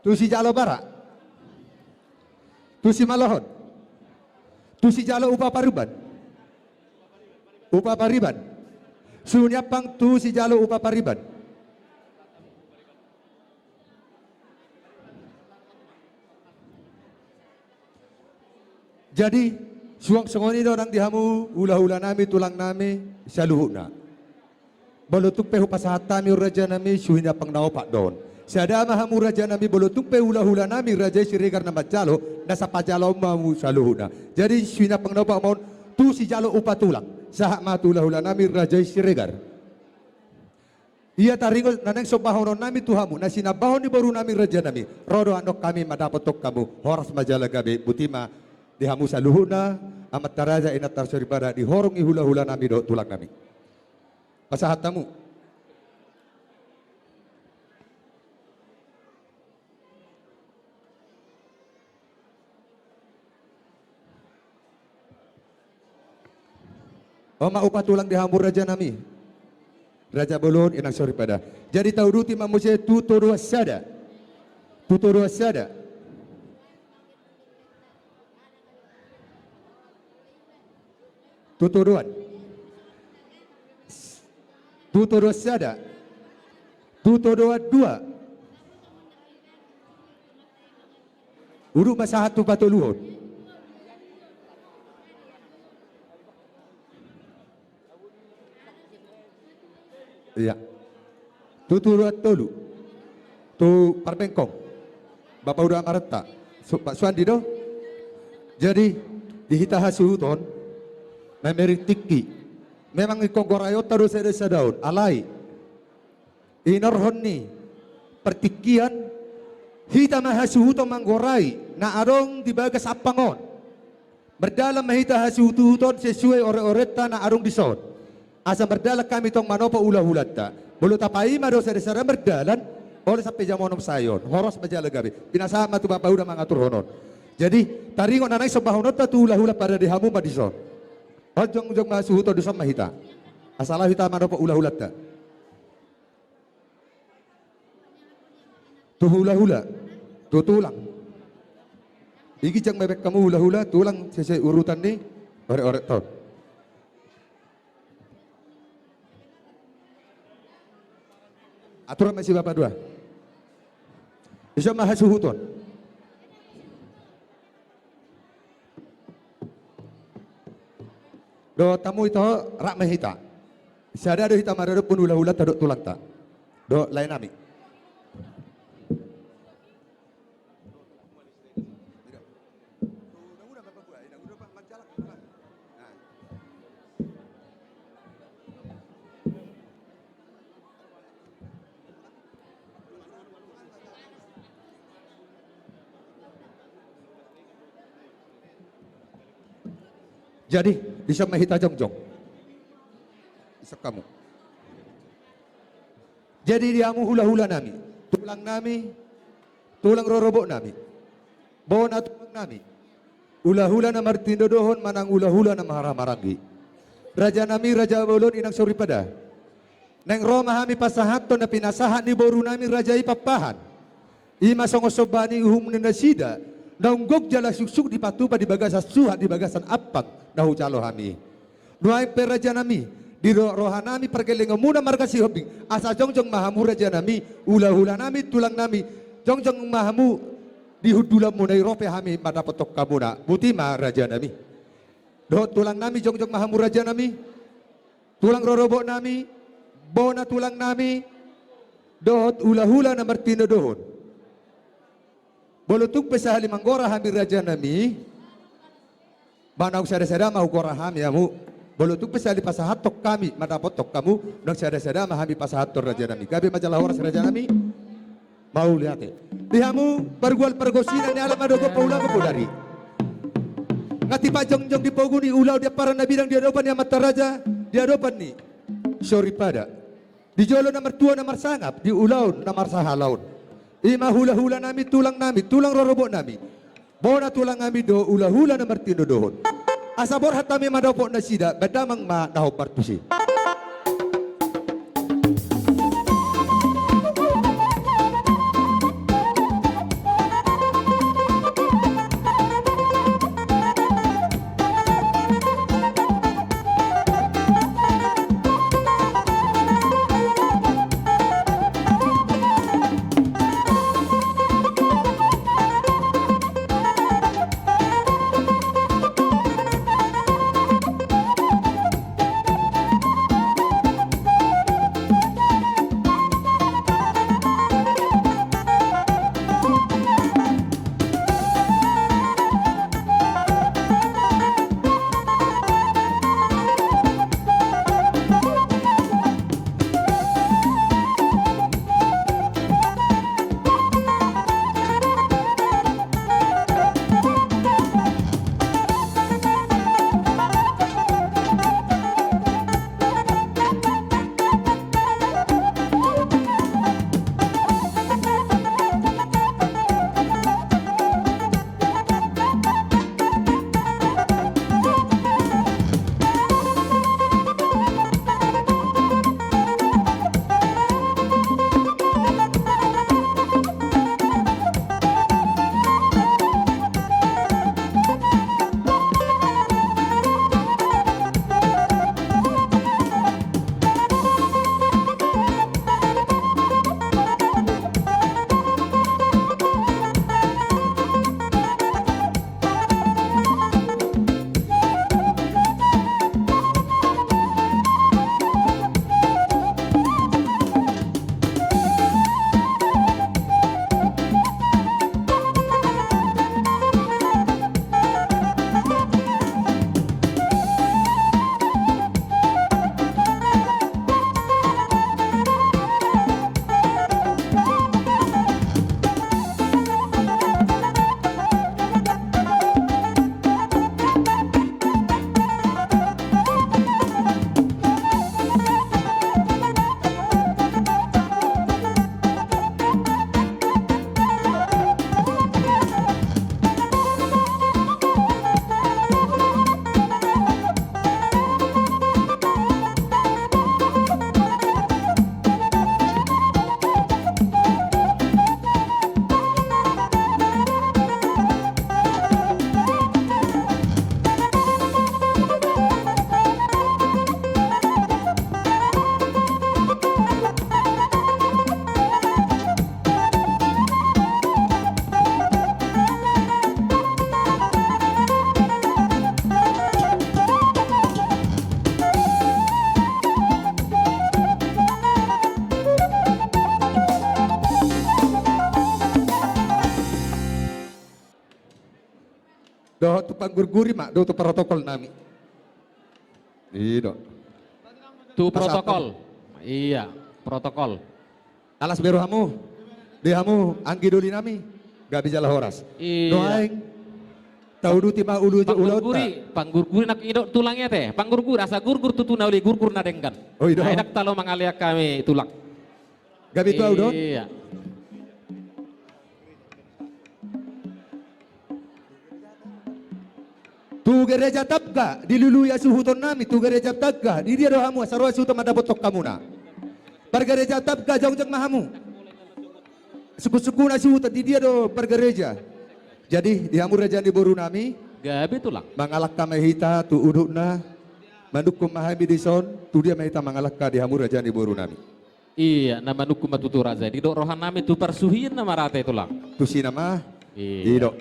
Tu sijalo bara. Tu simalohon. Tu sijalo upa pariban. Upa pariban. Suhu ni ampang tu sijalo upa pariban. Jadi, suang songon i do nang di hamu hulahula nami, tulang nami saluhutna. Molo tung pe hupasahat hami on raja nami, suhu ni ampang na opat do on. Sada ma hamu raja nami, molo tung pe hulahula nami raja i Siregar na manjalo, na sapajaloon ma hamu saluhutna. Jadi suhu ni ampang na opat ma on tu sijalo upa tulang. Sahat ma tu hulahula nami raja i Siregar. Ia taringot na naeng sombahonon nami tu hamu, na sinambahon ni boru nami raja nami, ro do annon hami mandapothon hamu. Horas ma jala gabe. Boti ma di hamu saluhutna, amanta raja, inanta soripada, di horong ni hulahula nami dohot tulang nami. Pasahat hamu. On ma upa tulang di hamu raja nami. Raja bolon, inang soripada. Jadi tauduti ma muse tu todoan sada. Tu todoan sada. Tu todoan. Tu todoan sada. Tu todoan dua. Udut ma sahat tu patoluhon. Ia. Tu todoan tolu. Tu parbengkong. Bapa uda maretta. Su-, Pak Suandi do. Jadi, di hita hasuhuton, memering tingki. Memang ingkon goraionta do sada-sada on. Alai. Inorhon ni partingkian, hita ma hasuhuton manggorai na adong di bagas ampang on. Mardalan ma hita hasuhuton sesuai ore-orenta na adong dison. Asa mardalan hami tong manopa ula-ulanta. Molo tapaima do sada-sada mardalan, olo sampe jam onom sae on. Horas ma jala gabe. Pinasahat ma tu bapa uda mangaturhon on. Jadi, taringot na naeng sombahononta tu ula-ula, parade hamu ma dison. Jongjong ma hasuhuton, dison ma hita. Asa laho hita manopa ula-ulanta. Tu hula-hula, tu tulang. Di ginjang ma baen hamu hula-hula, tulang, sesuai urutan ni oret-oret on. Aturan ma si bapa dua. Dison ma hasuhuton. Dohot hamu ito, rap ma hita. Sada do hita maradophon hula-hulanta dohot tulangta. Dohot lae nami. Jadi, dison ma hita jongjong. Dison hamu. Jadi, di hamu hula-hula nami, tulang nami, tulang rorobot nami, bona tulang nami, hula-hula na martinodohon manang hula-hula na marhaha-maranggi. Raja nami, raja bolon, inang soripada. Naeng ro ma hami pasahathon na pinasahat ni boru nami raja i Pakpahan. I ma songon somba ni uhum ni nasida, naung gok jala suksuk dipatupa di bagasan suhat di bagasan ampang na hujalo hami. Nuaeng pe raja nami, di ro-, roha nami pargellengon muna marga Sihombing, asa jongjong ma hamu raja nami, hula-hula nami, tulang nami, jongjong ma hamu di hundulan muna i, ro pe hami mandapothon hamuna. Boti ma raja nami. Dohot tulang nami, jongjong ma hamu raja nami. Tulang rorobot nami, bona tulang nami, dohot hula-hula na martinodohon. Molo tung pe sahali manggora hami raja nami, ba naung sada-sada ma hugora hami hamu. Molo tung pe sahali pasahathon hami mandapothon hamu, naung sada-sada ma hami pasahathon raja nami. Gabe ma jala horas raja nami. Mauliate. Di hamu pargual pargonsi na nialap ma dohot paulaon bodari. Nga tipat jongjong di pogu ni ulaon di amparan na bidang di adopan ni amanta raja, di adopan ni soripada. Di jolo na martua na marsangap, di ulaon na marsahalaon. I ma hula-hula nami, tulang nami, tulang rorobot nami. Bona tulang nami dohot hula-hula na martinodohon. Asa borhat hami mandapot nasida, baen damang ma na hombar tusi. Dohot tu panggurguri ma dohot tu protokol nami. I do. Tu protokol. Iya, protokol. Alas be rohamu. Di hamu anggi doli nami. Gabe jala horas. Iya. Nuaeng tauduti ma ulu jo ulaonta. Panggurguri, panggurguri nangkin i do tulang i ate. Panggurguri, asa gurgur tutu na uli, gurgur na denggan. Oh, i do. Ai ndang talo mangalean hami tulang. Gabe tu ahu dohot. Iya. Tu gereja Tabga dilului hasuhuton nami, tu gereja Tabga, di dia do hamu asa ro hasuhuton mandapothon hamuna. Pargareja Tapga, jongjong ma hamu. Sungkunsungkun na suhuta, di dia do pargareja? Jadi di hamu raja ni boru nami, gabe tulang, mangalangka ma hita tu udutna. Manungkun ma hami dison, tu dia ma hita mangalangka di hamu raja ni boru nami. Ia, na manungkun ma tutu raja i. Didok roha nami tu parsuhian na marate tulang. Tusi nama. Ia. Didok.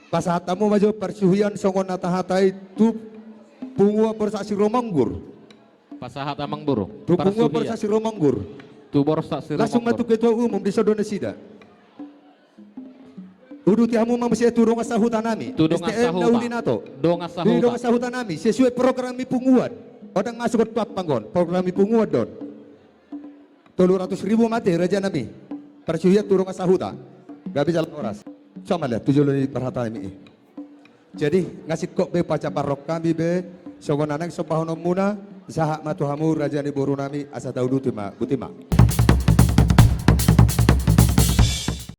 Pasahat hamu ma jo parsuhian songon na tahatai tu punguan Borsak Sirumonggur. Pasahat amang boru. Tu punguan Borsak Sirumonggur. Tu Borsak Sirumonggur. Langsung ma tu ketua umum, dison do nasida. Uduti hamu ma muse tu dongan sahuta nami. Tu dongan sahuta. S T M na uli nato. Dongan sahuta. Di dongan sahuta nami, sesuai program ni punguan. Ndang masuk tu ampang on, program ni punguan do on. Tolu ratus ribu ma ate raja nami. Parsuhian tu dongan sahuta. Gabe jala horas. Sama lihat tu jolo ni parhata nami i. Jadi nga singkop be pacaparhon hami be, songon na naeng sombahononmuna, sahat ma tu hamu raja ni boru nami, asa tauduti ma, boti ma.